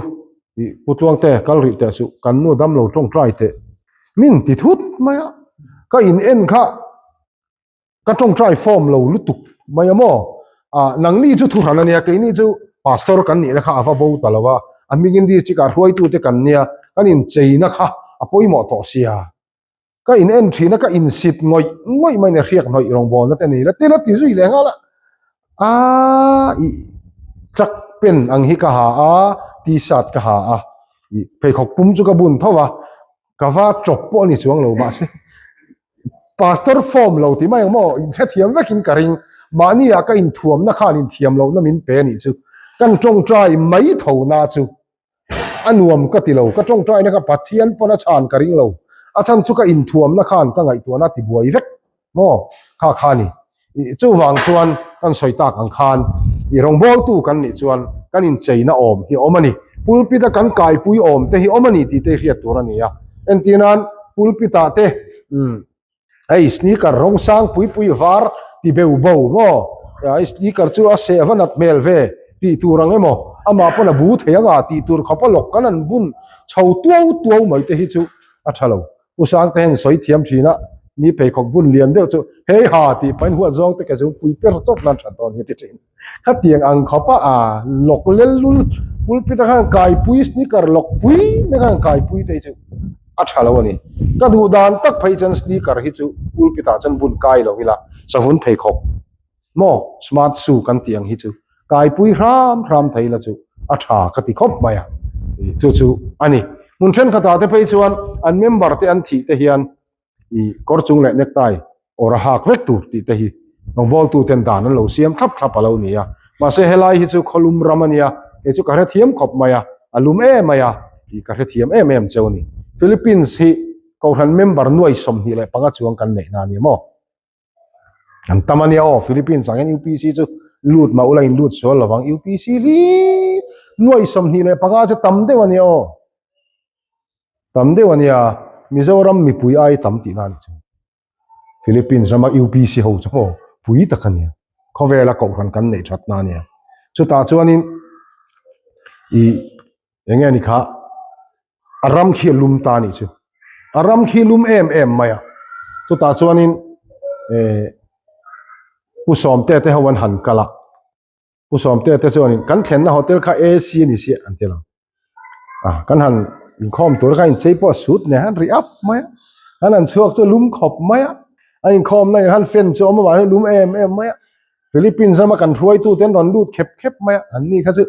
Speaker 1: ih pu Tluangte kal rih teh suh kan nu damlo tawngtai teh min ti thut mai a, ka in en kha. Ka tawngtai form lo lutuk mai a maw? Ah, nangni chu thuhran a nia, keini chu pastor kan nihna kha a va bo ta lo a, a hmingin district ah hruaitute kan nia, kan incheina kha a pawimawh tawh sia. Ka in en thin a, ka insit ngawih ngawih mai nia, hriak hnawih rawngbawlna te nei la, tin a ti zui leh nghal a. Ah, ih, truck pen ang hi ka ha a, t-shirt ka ha a, ih, pheikhawk pum chu ka bun tho va, ka va chawp pawh a ni chuang lo mahse pastor form lo tih mai ang maw inhrethiam vekin ka ring mahni ah ka inthuamna khan inthiam lohna min pe anih chu kan tawngtai mai tho na chu a nuam ka ti lo ka tawngtai na kha Pathian pawn a chhan ka ring lo a chhan chu ka inthuamna khan ka ngaihtuahna ti buai vek maw kha kha ni chuvang chuan kan sawi tak ang khan i rawngbawltu kan nih chuan kan incheina awm hi a awm a ni pulpit a kan kaipui awm te hi awm a ni tih te hriat tur a ni a entir nan pulpit ah te umm hei sneaker rawng sang pui pui var ti beu bo maw hei sneaker chu a seh va nat hmel ve tih tur ang emaw amah pawn a bu thei anga tih tur khawp a lawk kan an bun chho tuau tuau mai te hi chu a tha lo. U Sangte hian sawi thiam thin a, mi pheikhawk bun lian deuh chu hei ha tih pahin huat zawng te ke chu pui per chawp nan that dawn hi ti thin. Khatiang ang khawp a a lawk lel lul pulpit a khan kaipui sneaker lawk pui mai khan kaipui te hi chu a tha lo a ni. Ka duh dan tak phei chuan sneaker hi chu pulpit ah chuan bun kai lo ila savun pheikhawk maw smart shoe kan tih ang hi chu kaipui hram hram thei la chu a tha ka ti khawp mai a chu chu a ni hmun thenkhatah te phei chuan an member te an thih te hian ih kawr chung leh necktie awr a hak vek tur tih te hi rawngbawltu ten dan an lo siam thlap thlap a lo ni a mahse helai hi chu khawlum ram a nia kei chu ka hrethiam khawp mai a a lum em mai a tih ka hrethiam em em cheu a ni Philippines hi Kohhran member nuai 25 chuang kan neih na a ni maw. An tam a nia aw, Philippines ah hian UPC chu lut mah ula in lut sual lovang, UPC hi nuai 25 chu tam deuh a nia aw, tam deuh a nia, Mizoram mipui ai tam tihna a ni chu. Philippines rama UPC ho chu maw pui tak a nia, khawvela kohhran kan neih thatna a nia. Chutah chuanin ih Eng nge ni kha? A ram khi a lum ta nih chu. A ram khi lum em em mai a. Chutah chuanin eh Pu Sawmte te ho an han kal a. Pu Sawmte te chuanin kan thlenna hotel kha AC a ni sia an ti lo. Ah kan han inkhawm tur kha inchei pawh a sut nen han ri up mai a. Kan han chhuak chu a lum khawp mai a. A inkhawmna ah khan fan chu a awm a mahse a lum em em mai a. Philippines rama kan hruaitute an rawn lut khep khep mai a. Anni kha chu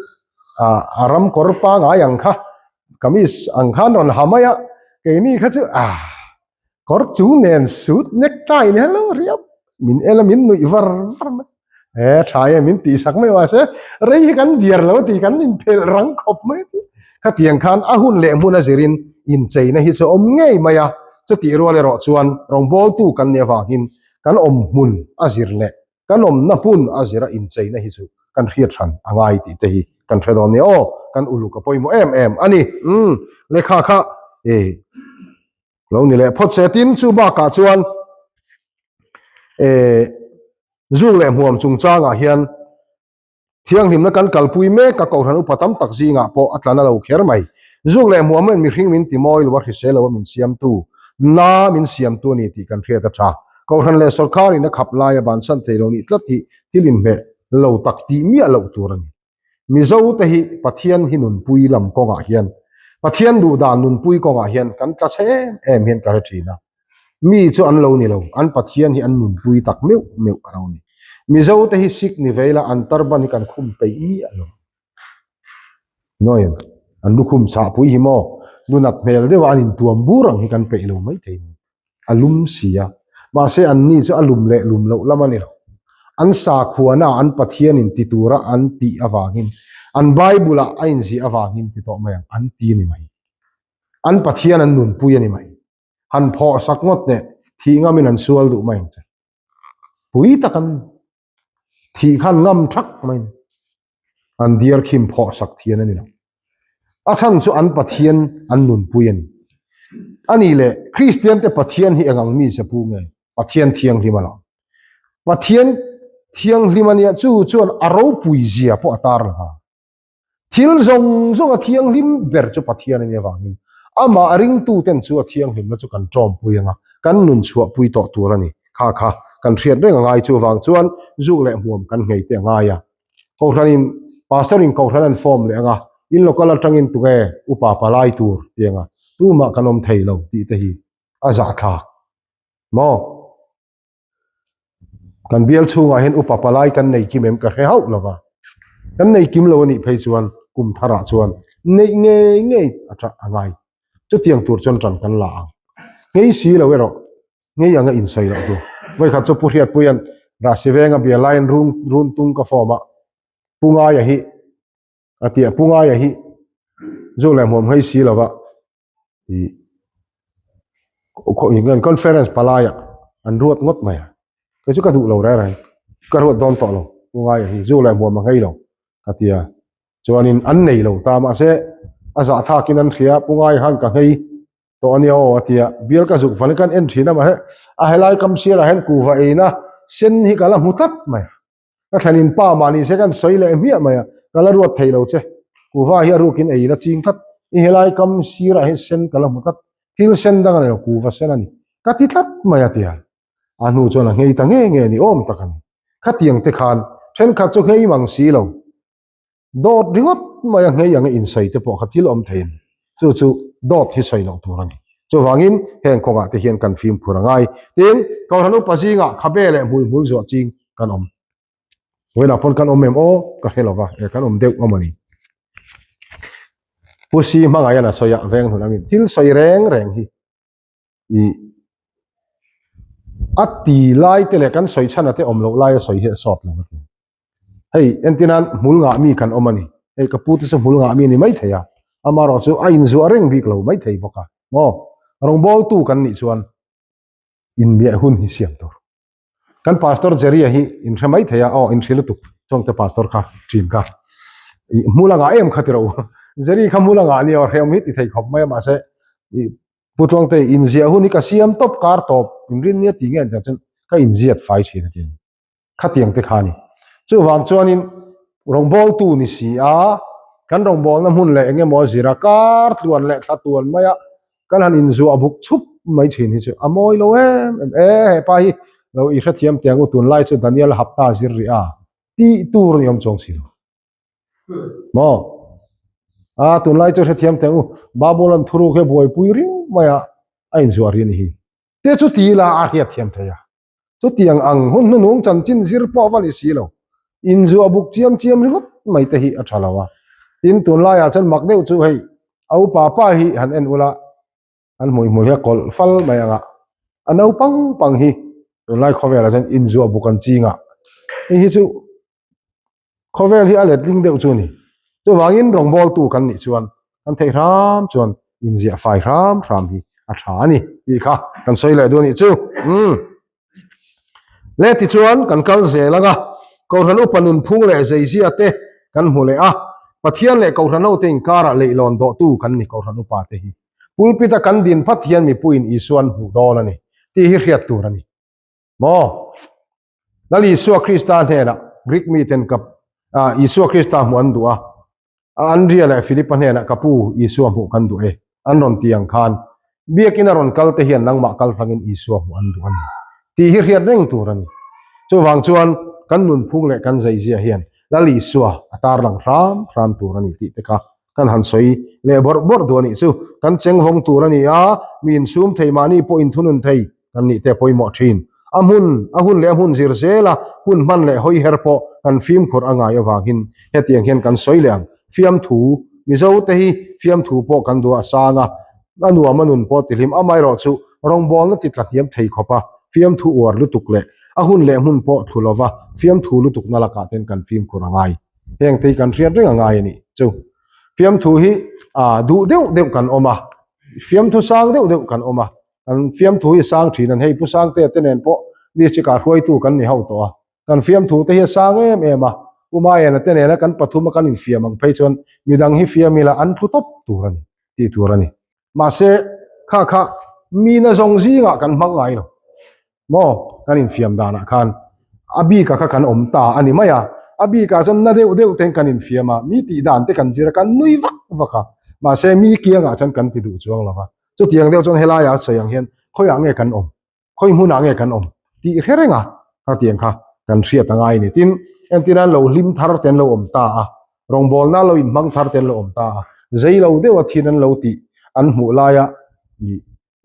Speaker 1: ah a ram kawr pangai ang kha kamis ang khan rawn ha mai a keini kha chu ah kawr chung nen suit necktie nen lo riap min en a min nuih var var mai he tha e min tih sak mai mahse rei hi kan diar lo tih kan inphelh rang khawp mai a khatiang khan a hun leh hmun a zirin incheina hi chu a awm ngei mai a chutih rual erawh chuan rawngbawltu kan nih avangin kan awm hmun a zir leh Kan awmna hmun a zira incheina hi chu kan hriat hran a ngai tih te hi kan hre dawn nia aw, kan uluk a pawimawh em em a ni. Umm, lehkha kha e lo ni leh phawt se. Tin, chu bakah chuan e zuk leh hmuam chungchangah hian Thianghlimna kan kalpui mek a, Kohhran upa tam tak zingah pawh a tlan a lo kher mai. Zuk leh hmuam hian mihring min timawi lo a, hrisel lo a min siamtu, na min siamtu a ni tih kan hriat a tha. Kohhran leh sawrkharin a khap laia bansan thei lo nih tlat hi thil inhmeh lo tak tih miah loh tur a ni. Mizo te hi Pathian hi nunpui lam kawngah hian, Pathian duhdan nunpui kawngah hian kan tla chhe em em hian ka hre thin a. Mi chu an lo ni lo, an Pathian hi an nunpui tak meuh meuh a lo ni. Mizo te hi sik ni vei la an tarban hi kan khum peih miah lo. Nawiin an lukhum chhahpui hi maw nunat hmel deuha an intuam bur ang hi kan peih lo maithei ni. A lum si a, mahse anni chu a lum leh lum loh lam a ni lo. An sakhuana an Pathianin ti tura an tih avangin, an Bible-ah a inziah avangin ti tawh mai ang, an ti a ni mai. An Pathian an nunpui a ni mai. Han phawh sak ngawt neh thih ngamin an sual duh mai ang che. Pui tak an Thih khan ngam thak mai ni. An diar khim phawh sak thian a ni lo. A chhan chu an Pathian an nunpui a ni. A nih leh Kristian te Pathian hi eng ang mi che pu nge? Pathian thianghlim a lo. Pathian thianghlim a nia chu chuan a ropui zia pawh a tar lova. Thil zawng zawng a thianghlim ber chu Pathian a nih avangin amah ringtuten chu a thianghlimna chu kan tawmpui ang a, kan nun chhuahpui tawh tur a ni. Kha kha kan hriat reng a ngai chuvang chuan zuk leh hmuam kan nghei te a ngai a. Kohhranin Pastor-in kohhran an form leh ang a, in local atangin tunge upa palai tur ti ang a, tumah kan awm thei lo tih te hi a zahthlak maw? Kan bial chhungah hian upa palai kan nei kim em ka hre hauh lova, kan nei kim lo a nih phei chuan kum tharah chuan neih ngei ngei a tah a ngai. Chutiang tur chuan tan kan la ang. Ngei si lo erawh ngei anga insawi loh tur. Vawikhat chu Pu Hriatpuia'n Rahsi Venga bia laiin run run tung ka form a, Pu Ngaia hi a ti a, Pu Ngaia hi zu leh hmuam ngei si lova ih conference palaiah an ruat ngawt mai a kei chu ka duh lo reng reng ka ruat dawn tawh lo pu ngaia hi zu leh hmuam a nghei lo ka ti a chuanin an nei lo ta mahse a zahthlakin an hria pu ngaia khan ka nghei tawh a nia aw a ti a bial ka zuk vanin kan en thin a mahse a helai kam sirah hian kuhva eina sen hi ka la hmu tlat mai a. Ka thlenin pa mahni se kan sawi leh hmiah mai a, ka la ruat thei lo che. Kuhva hi a rukin ei la ching tlat. I helai kam sirah hian sen ka la hmu tlat. Thil sen dang a ni lo, kuhva sen a ni. Ka ti tlat mai a ti a. A hnu chuan a nghei ta nge nge ni awm tak a ni. Khatiang te khan thenkhat chu nghei mang si lo. Dawt ringawt mai a nghei anga insawi te pawh kha thil awm thei a ni. Chu chu dawt hi sawi loh tur a ni. Chuvangin heng kawngah te hian kan fimkhur a ngai. Tin, Kohhran upa zingah khabe leh hmuihmul zuah ching kan awm. Vawiinah pawn kan awm em aw? Ka hre lova, e kan awm deuh a mawni. Pu Si hmangaihan a sawi a, veng hlun angin thil sawi reng reng hi i a ti lai te leh kan sawi chhan a te awm loh lai a sawi hi a sawt lo a ti. Hei entir nan hmul ngah mi kan awm a ni. Hei ka pu te chu hmul ngah mi a ni maithei a, amaherawh chu a inzuah reng bik lo maithei bawk a. Maw? Rawngbawltu kan nih chuan inbiah hun hi siam tur. Kan Pastor Jerry-a hi inhre maithei a, aw inhre lutuk chawngte Pastor kha thin kha. I hmul a ngah em kha ti rawh u. Jerry kha hmul a ngah a nia aw hrehawm hi ti thei khawp mai a mahse i Pu Tluangte inziah hun hi ka siam tawp kar tawp inrin nia ti nge an tih chuan ka inziat fai thin a ti. Khatiang te kha a ni. Chuvang chuanin rawngbawltu ni si a, kan rawngbawlna hmun leh eng emaw a zir a, kar tluan leh thla tuan maia kan han inzuah buk chhup mai thin hi chu a mawi lo em em. E, he pa hi lo i hrethiam teh ang u, tunlai chu Daniel hapta a zir rih a, tih tur ni awm chuang si lo. Maw? A, tunlai chu hrethiam teh ang u, Babylon thuruk hi a buaipui riau mai a, a inzuah rih a ni hi. Te chu ti ila a hriatthiam thei a. Chutiang ang hun hnunung chanchin zir pawh va ni si lo. Inzuah buk chiam chiam ringawt mai te hi a tha lo a. Tin, tunlaiah chuan mak deuh chu hei a upa pa hi han en ula, an hmuihmul hi a kawlh fal mai ang a, a naupang pang hi tunlai khawvelah chuan inzuah buk an ching a, hei hi chu Khawvel hi a letling deuh chu a ni. Chuvangin rawngbawltu kan nih chuan kan theih hram chuan inziah fai hram hram hi a tha a ni tih kha kan sawi leh duh a nih chu. Umm. Le tichuan kan kal zel ang a, Kohhran upa nunphung leh zeizia te kan hmu leh a, Pathian leh Kohhran hote inkarah leihlawn dawhtu kan ni Kohhran upa te hi. Pulpit a kan din phat hian mipuiin Isua an hmuh dawn a ni tih hi hriat tur a ni. Maw? Lal Isua Krista hnenah Greek miten ka Isua Krista hmuh an duh a, Andria leh Philipa hnenah ka pu Isua hmuh kan duh e an rawn ti ang khan biakina rawn kal te hian nangmah kal hlangin Isua hmuh an duh a ni tih hi hriat reng tur a ni. Chuvang chuan kan nunphung leh kan zeizia hian Lal Isua a tarlang hram hram tur a ni tih te kha kan han sawi leh bawrh bawrh duh a nih chu. Kan chengvawng tur a ni a, mi insum thei mahni pawh inthunun thei kan nih te pawimawh thin. A hmun, a hun leh a hmun zir zela hun hman leh hawi her pawh kan fimkhur a ngai avangin hetiang hian kan sawi leh ang. Fiamthu, Mizo te hi fiamthu pawh kan duh a sang a, a nuam a nun pawh ti hlim amaherawh chu rawngbawlna ti tla hniam thei khawp a, fiamthu uar lutuk leh a hun leh hmun pawh thlu lova fiamthu lutukna lakah ten kan fimkhur a ngai. Heng te hi kan hriat reng a ngai a nih chu. Fiamthu hi duh deuh deuh kan awm a, fiamthu sang deuh deuh kan awm a, Kan fiamthu hi a sang thin an hei Pu Sangtea te nen pawh district ah hruaitu kan ni ho tawh a, kan fiamthu te hi a sang em em a, Pu Maiena te nena kan pathum a kan infiam ang phei chuan midang hi fiam ila an tlu tawp tur a ni tih tur a ni. Mahse kha kha mi nazawng zingah kan hmang ngai lo maw kan infiam danah khan a bik ah kha kan awm ta a ni mai a, a bik ah chuan na deuh deuh ten kan infiam a, mi tih dan te kan zir a kan nui vak vak a, mahse mi kiangah chuan kan ti duh chuang lo va. Chutiang deuh chuan helaia a sawi ang hian khawiah nge kan awm, khawi hmunah nge kan awm tih hre reng a, khatiang kha kan hriat a ngai a ni. Tin, entir an lo hlim thar te an lo awm ta a, rawngbawlna lo inhmang thar te an lo awm ta a, zei lo deuha thin an lo tih an hmuh laia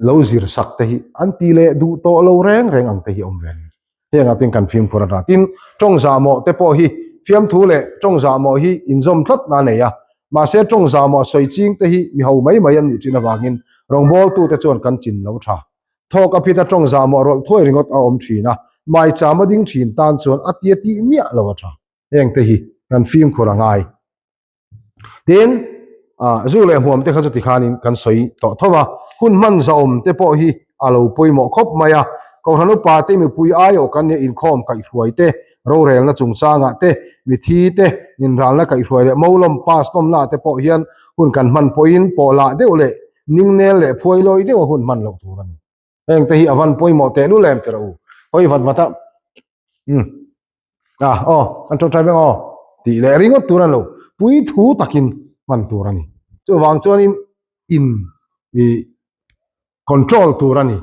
Speaker 1: lo zir sak te hi an ti leh duh tawh lo reng reng ang te hi a awm ve a ni. Hengah ten kan fimkhur a tha. Tin, tawng zahmawh te pawh hi fiamthu leh tawng zahmawh hi inzawm tlat na a nei a. Mahse, tawng zahmawh sawi ching te hi mi ho mai mai an nih thin avangin rawngbawltute chuan kan chin lo tha. Thawk a phita tawng zahmawh rawlh thuai ringawt a awm thin a, maicham a ding thin tan chuan a tia tih miah lo a tha. Heng te hi kan fimkhur a ngai. Tin, zu leh hmuam te kha chu tikhanin kan sawi tawh tho va, hun hman zahawm te pawh hi a lo pawimawh khawp mai a. Kohhran upa te mipui aiawh kan nia inkhawm kaihhruai te, rorelna chungchangah te, mithi te, inralna kaihhruai leh molawm pass nawmna te pawh hian hun kan hman pawhin pawhlah deuh leh ningnel leh phuailawi deuha hun hman loh tur a ni. Heng te hi a van pawimawh teh lul em tih rawh u. Hawi vat vat a. Umm. Ah aw an tawngtai vek aw tih leh ringawt tur a ni lo. Pui thu takin hman tur a ni. Chuvang chuanin in ih control tur a ni.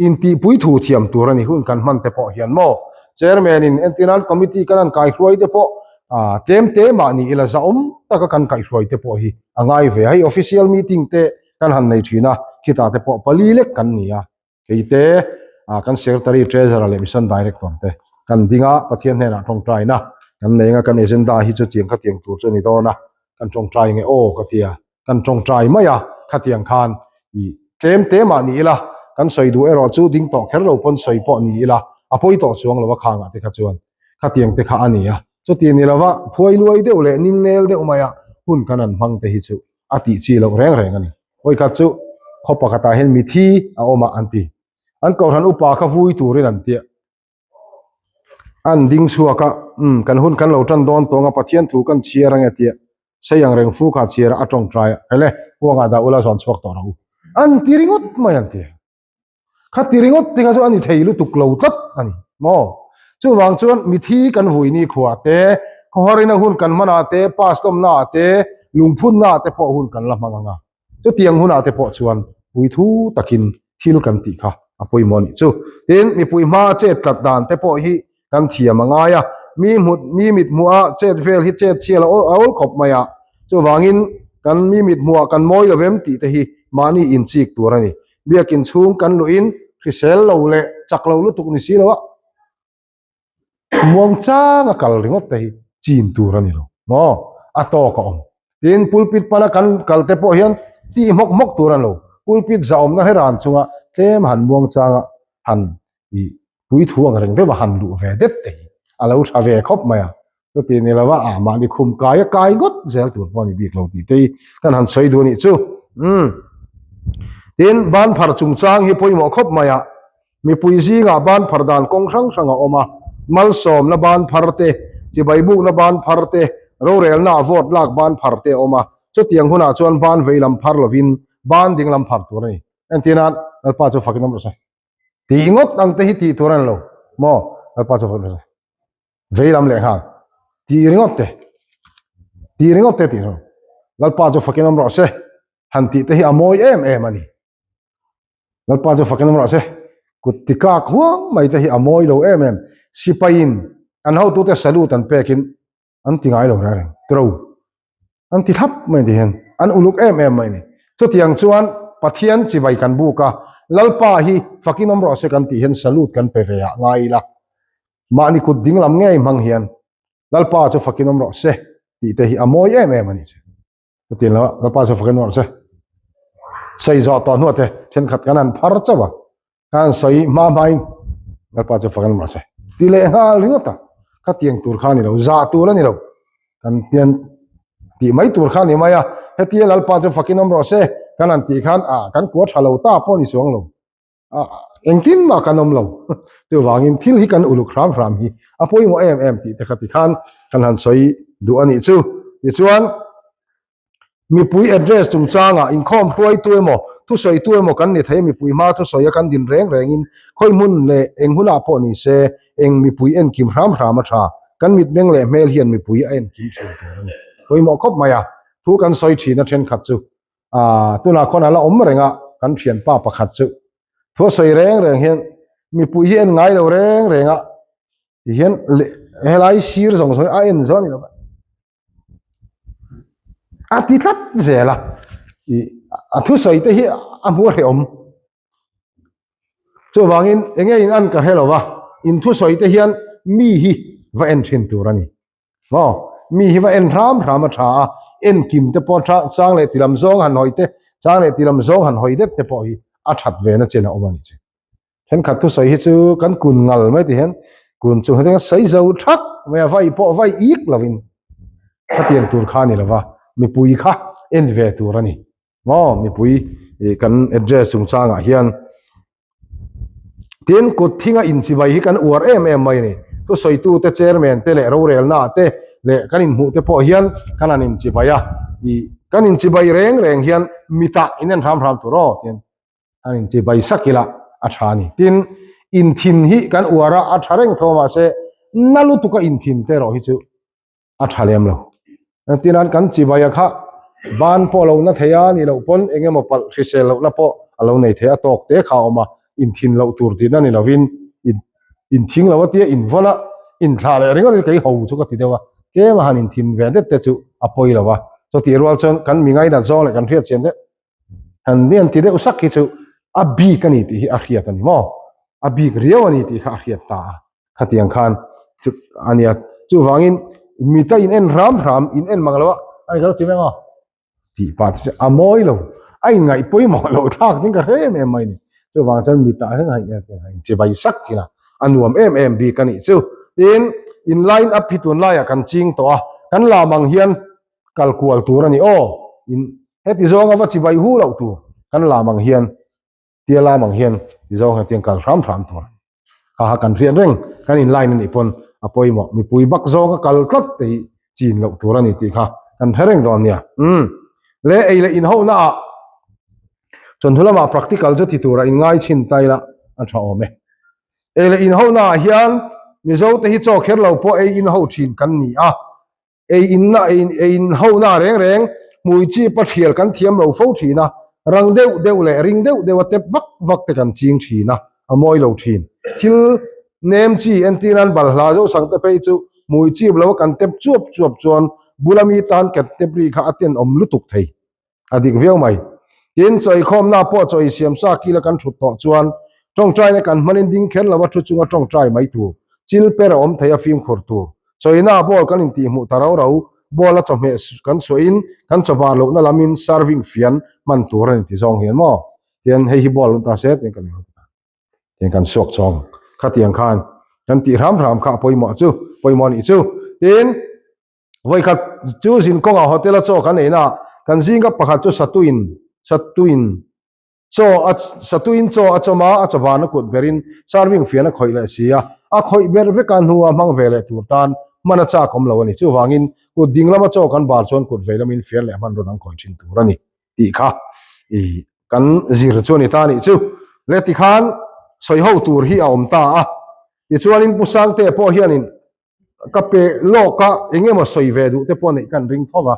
Speaker 1: Intih pui thu thiam tur a ni hun kan hman te pawh hian maw. Chairman in entirnan committee kan han kaihruai te pawh ah tlem te mah ni ila zahawm taka kan kaihruai te pawh hi a ngai ve a. Hei official meeting te kan han nei thin a, khitah te pawh pali lek kan ni a, kei te ah kan secretary, treasurer leh mission director te kan ding a, Pathian hnenah tawngtaina kan nei anga kan agenda hi chu tiang khatiang tur chu a ni dawn a, kan tawngtai nge aw ka ti a, kan tawngtai mai a, khatiang khan ih tlem te mah ni ila kan sawi duh erawh chu ding tawh kher lo pawn sawi pawh ni ila a pawi tawh chuang lo a khangah te kha chuan khatiang te kha a ni a, chuti ni lova phuai luai deuh leh ningnel deuh maia hun kan han hmang te hi chu a tih chi loh reng reng a ni. Vawikhat chu khaw pakhatah hian mithi a awm a an ti. An kohhran upa kha vui turin an tia. An ding chhuak a, umm kan hun kan lo tan dawn tawng a Pathian thu kan chhiar ange tia sei ang reng fu kha chhiar a a tawngtai a, hele huangah dah ula zawn chhuak tawh rawh u. An ti ringawt mai an ti. Kha ti ringawt te kha chu a ni thei lutuk lo tlat a ni maw? Chuvang chuan mithi kan vui ni khuah te, khawharina hun kan hmanah te, pass lawmnaah te, lungphunnaah te pawh hun kan la hmang ang a. Chutiang hunah te pawh chuan puithu takin thil kan tih kha a pawimawh a nih chu. Tin, mipui hmaa chet tlat dan te pawh hi kan thiam a ngai a, mi hmut mi mit hmuha chet vel hi chet chhial a awl khawp mai a, chuvangin kan mi mit hmuhah kan mawi lo em tih te hi mahni inchik tur a ni. Biakin chhung kan luhin hrisel lo leh chak lo lutuk ni si lo a, muang chang a kal ringawt te hi chin tur a ni lo maw, a tawk a awm. Tin, pulpit pana kan kal te pawh hian tih hmawk hmawk tur a ni lo, pulpit zahawmna hre ran chunga tlem han muang changa han ih puithu ang reng deuh a han luh ve det te hi a lo tha ve khawp mai a, chuti ni lova ah mahni khum kai a kai ngawt zel tur pawh a ni bik lo tih te hi kan han sawi duh a nih chu. Umm. Tin, ban phar chungchang hi pawimawh khawp mai a, mipui zingah ban phar dan kawng hrang hrang a awm a, malsawmna ban phar te, chibai bukna ban phar te, rorelna ah vote lak ban phar te a awm a, chutiang hunah chuan ban vei lam phar lovin ban ding lam phar tur a ni. Entirnan, Lalpa chu fakin awm rawh se. Tih ngawt ang te hi tih tur a ni lo maw? Lalpa chu vawi vei lam leh nghal tih ringawt te tih ringawt te tih rawh Lalpa chu fakin awm rawh se han tih te hi a mawi em em a ni. Lalpa chu fakin awm rawh se kut ti kak huang mai te hi a mawi lo em em. Sipaiin. An hotute salute an pekin an ti ngai lo reng reng tiro an ti thlap mai ti hian an uluk em em mai ni chutiang chuan Pathian chibai kan buk a Lalpa hi fakin awm rawh se kan tih hian salute kan pe ve ah ngai ila mahni kut ding lam ngei hmang hian Lalpa chu fakin awm rawh se tih te hi a mawi em em a ni che chutiang lo Lalpa chu fakin awm rawh se sawi zawh tawh hnuah te thenkhat kan han phar chauh a. Khan sawi hma hmain Lalpa chu fak an mah se. Ti leh nghal ringawt a, kha tiang tur kha a ni lo, zah tur a ni lo. Kan tian tih mai tur kha a ni mai a, hetia Lalpa chu fakin awm rawh se kan han tih khan ah kan kua tha lo ta pawh a ni chuang lo. Ah engtin mah kan awm lo. Chuvangin thil hi kan uluk hram hram hi a pawimawh em em tih te kha ti khan kan han sawi duh a nih chu. Tichuan. Mipui address chungchangah inkhawm hruaitu emaw, thusawitu emaw kan ni thei a, mipui hma thusawi a kan din reng rengin khawi hmun leh eng hunah pawh ni se eng mipui enkim hram hram a tha. Kan mitmeng leh hmel hian mipui a enkim thin tur a ni. Pawimawh khawp mai a, thu kan sawi thin a thenkhat chu aah tunah khawn a la awm reng a, kan thianpa pakhat chu thu a sawi reng reng hian mipui hi en ngai lo reng reng a tihian helai sir zawng zawng hi a en zawng a ni lo va. A ti tlat zel a ih a thusawi te hi a hmu a hrehawm chuvangin eng nge in an ka hre lo va in thusawi te hian mi hi va en thin tur a ni maw mi hi va en hram hram a tha a en kim te pawh tha chang leh ti lam zawng han hawi te chang leh ti lam zawng han hawi det te pawh hi a that ve na chin a awm a ni che. Thenkhat thusawi hi chu kan kun ngal mai ti hian kun chung hian sawi zo thak mai a, vai pawh vai ik lovin khatiang tur kha a ni lova, mipui kha en ve tur a ni maw mipui kan address chungchangah hian tin kut thinga inchibai hi kan uar em em mai a ni. Thusawitute chairman te leh rorelna te leh kan inhmuh te pawh hian kan han inchibai a, ih kan inchibai reng reng hian mitah in en hram hram tur aw tihian an inchibai sak ila a tha a ni. Tin, inthin hi kan uar a, a tha reng tho mahse na lutuka inthin te erawh hi chu a tha lem lo. Engtinan kan chibaia kha ban pawh a lo na thei a nih loh pawn eng emaw palh hrisel lohna pawh a lo nei thei a, tawk te kha a awm a, inthin loh tur tihna ni lovin inthing lo a tia invawn a, inthlah leh ringawt hi kei ho chu ka ti deuh a, tlem a han inthin ve det te chu a pawi lo a, chutih rual chuan kan mi ngainat zawng leh kan hriatchian deuh Han mi an ti deuh sak hi chu a bik a ni tih hi a hriat a ni maw? A bik riau a ni tih kha a hriat ta a, khatiang khan chu a nia. Chuvangin mita in en hram hram, in en mang lo a, a ni ka lo ti mai ang aw tih pah chu a mawi lo, a inngaih pawimawh loh thlak ding ka hre em em mai a ni. Chuvang chuan mita reng a in chibai sak thin a, a nuam em em bik a nih chu. Tin, in line up hi tunlaiah kan ching tawh a, kan lam ang hian kal kual tur a ni aw, in heti zawnga va chibai hu loh tur kan lam ang hian tia lam ang hian ti zawng hian tiang kal hram hram tur kha kha kan hriat reng kan in line a nih pawn a pawimawh mipui bak zawnga kal tlat te hi chin loh tur a ni tih kha kan hre reng dawn nia umm le ei leh in ho na ah chawhnu lamah practical chu ti tura in ngai chhin ta ila a tha awm e ei leh in ho na ah hian Mizo te hi chaw kher lo pawh ei in ho thin kan ni a. Ei inna ei in hohna reng reng hmui chi pa thial kan thiam lo fo thin a, rang deuh deuh leh ring deuh deuh a tep vak vak te kan ching thin a, a mawi lo thin. Thil nem chi entir nan balhla zo sang te phei chu hmui chip lo a kan tep chuap chuap chuan bula mi tan kan tep ri kha a tenawm lutuk thei. A dik viau mai. Tin, chawikhawmna pawh chawi siam sa kila kan thut tawh chuan tawngtaina kan hmanin ding kher lo a thu chunga tawngtai mai tur, chil per a awm thei a fimkhur tur. Chawina ball kan intihhmuh ta rau rau, ball a chawhmeh kan suahin kan chawvar lohna lamin serving fian hman tur a ni ti zawng hian maw? Tian hei hi ball awm ta se tiin kan tiang kan suak chawng khatiang khan kan tih hram hram kha a pawimawh chu pawimawh a nih chu. Tin. Vawikhat chu zin kawngah hotel a chaw kan ei na, kan zinga pakhat chu satuin satuin chaw a satuin chaw a chawm a, a chawvan a kut berin serving fian a khawih leh si a, a khawih ber vek a hnua hmang ve leh tur tan hman a chak awm lo a ni. Chuvangin kut ding lama chaw kan bar chuan kut vei lamin fian leh hmanraw dang khawih thin tur a ni tih kha i kan zir chu a ni ta a nih chu. Le tikhan sawi ho tur hi a awm ta a, tichuanin Pu Sangte pawh hianin Ka pe lawk a, eng emaw sawi ve duh te pawh neih kan ring tho va,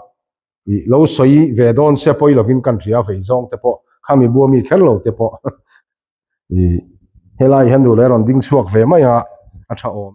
Speaker 1: ih lo sawi ve dawn se pawi lovin kan hria vei zawng te pawh khami bua mi kher lo te pawh ih helai hian duh leh rawn ding chhuak ve mai a, a tha awm.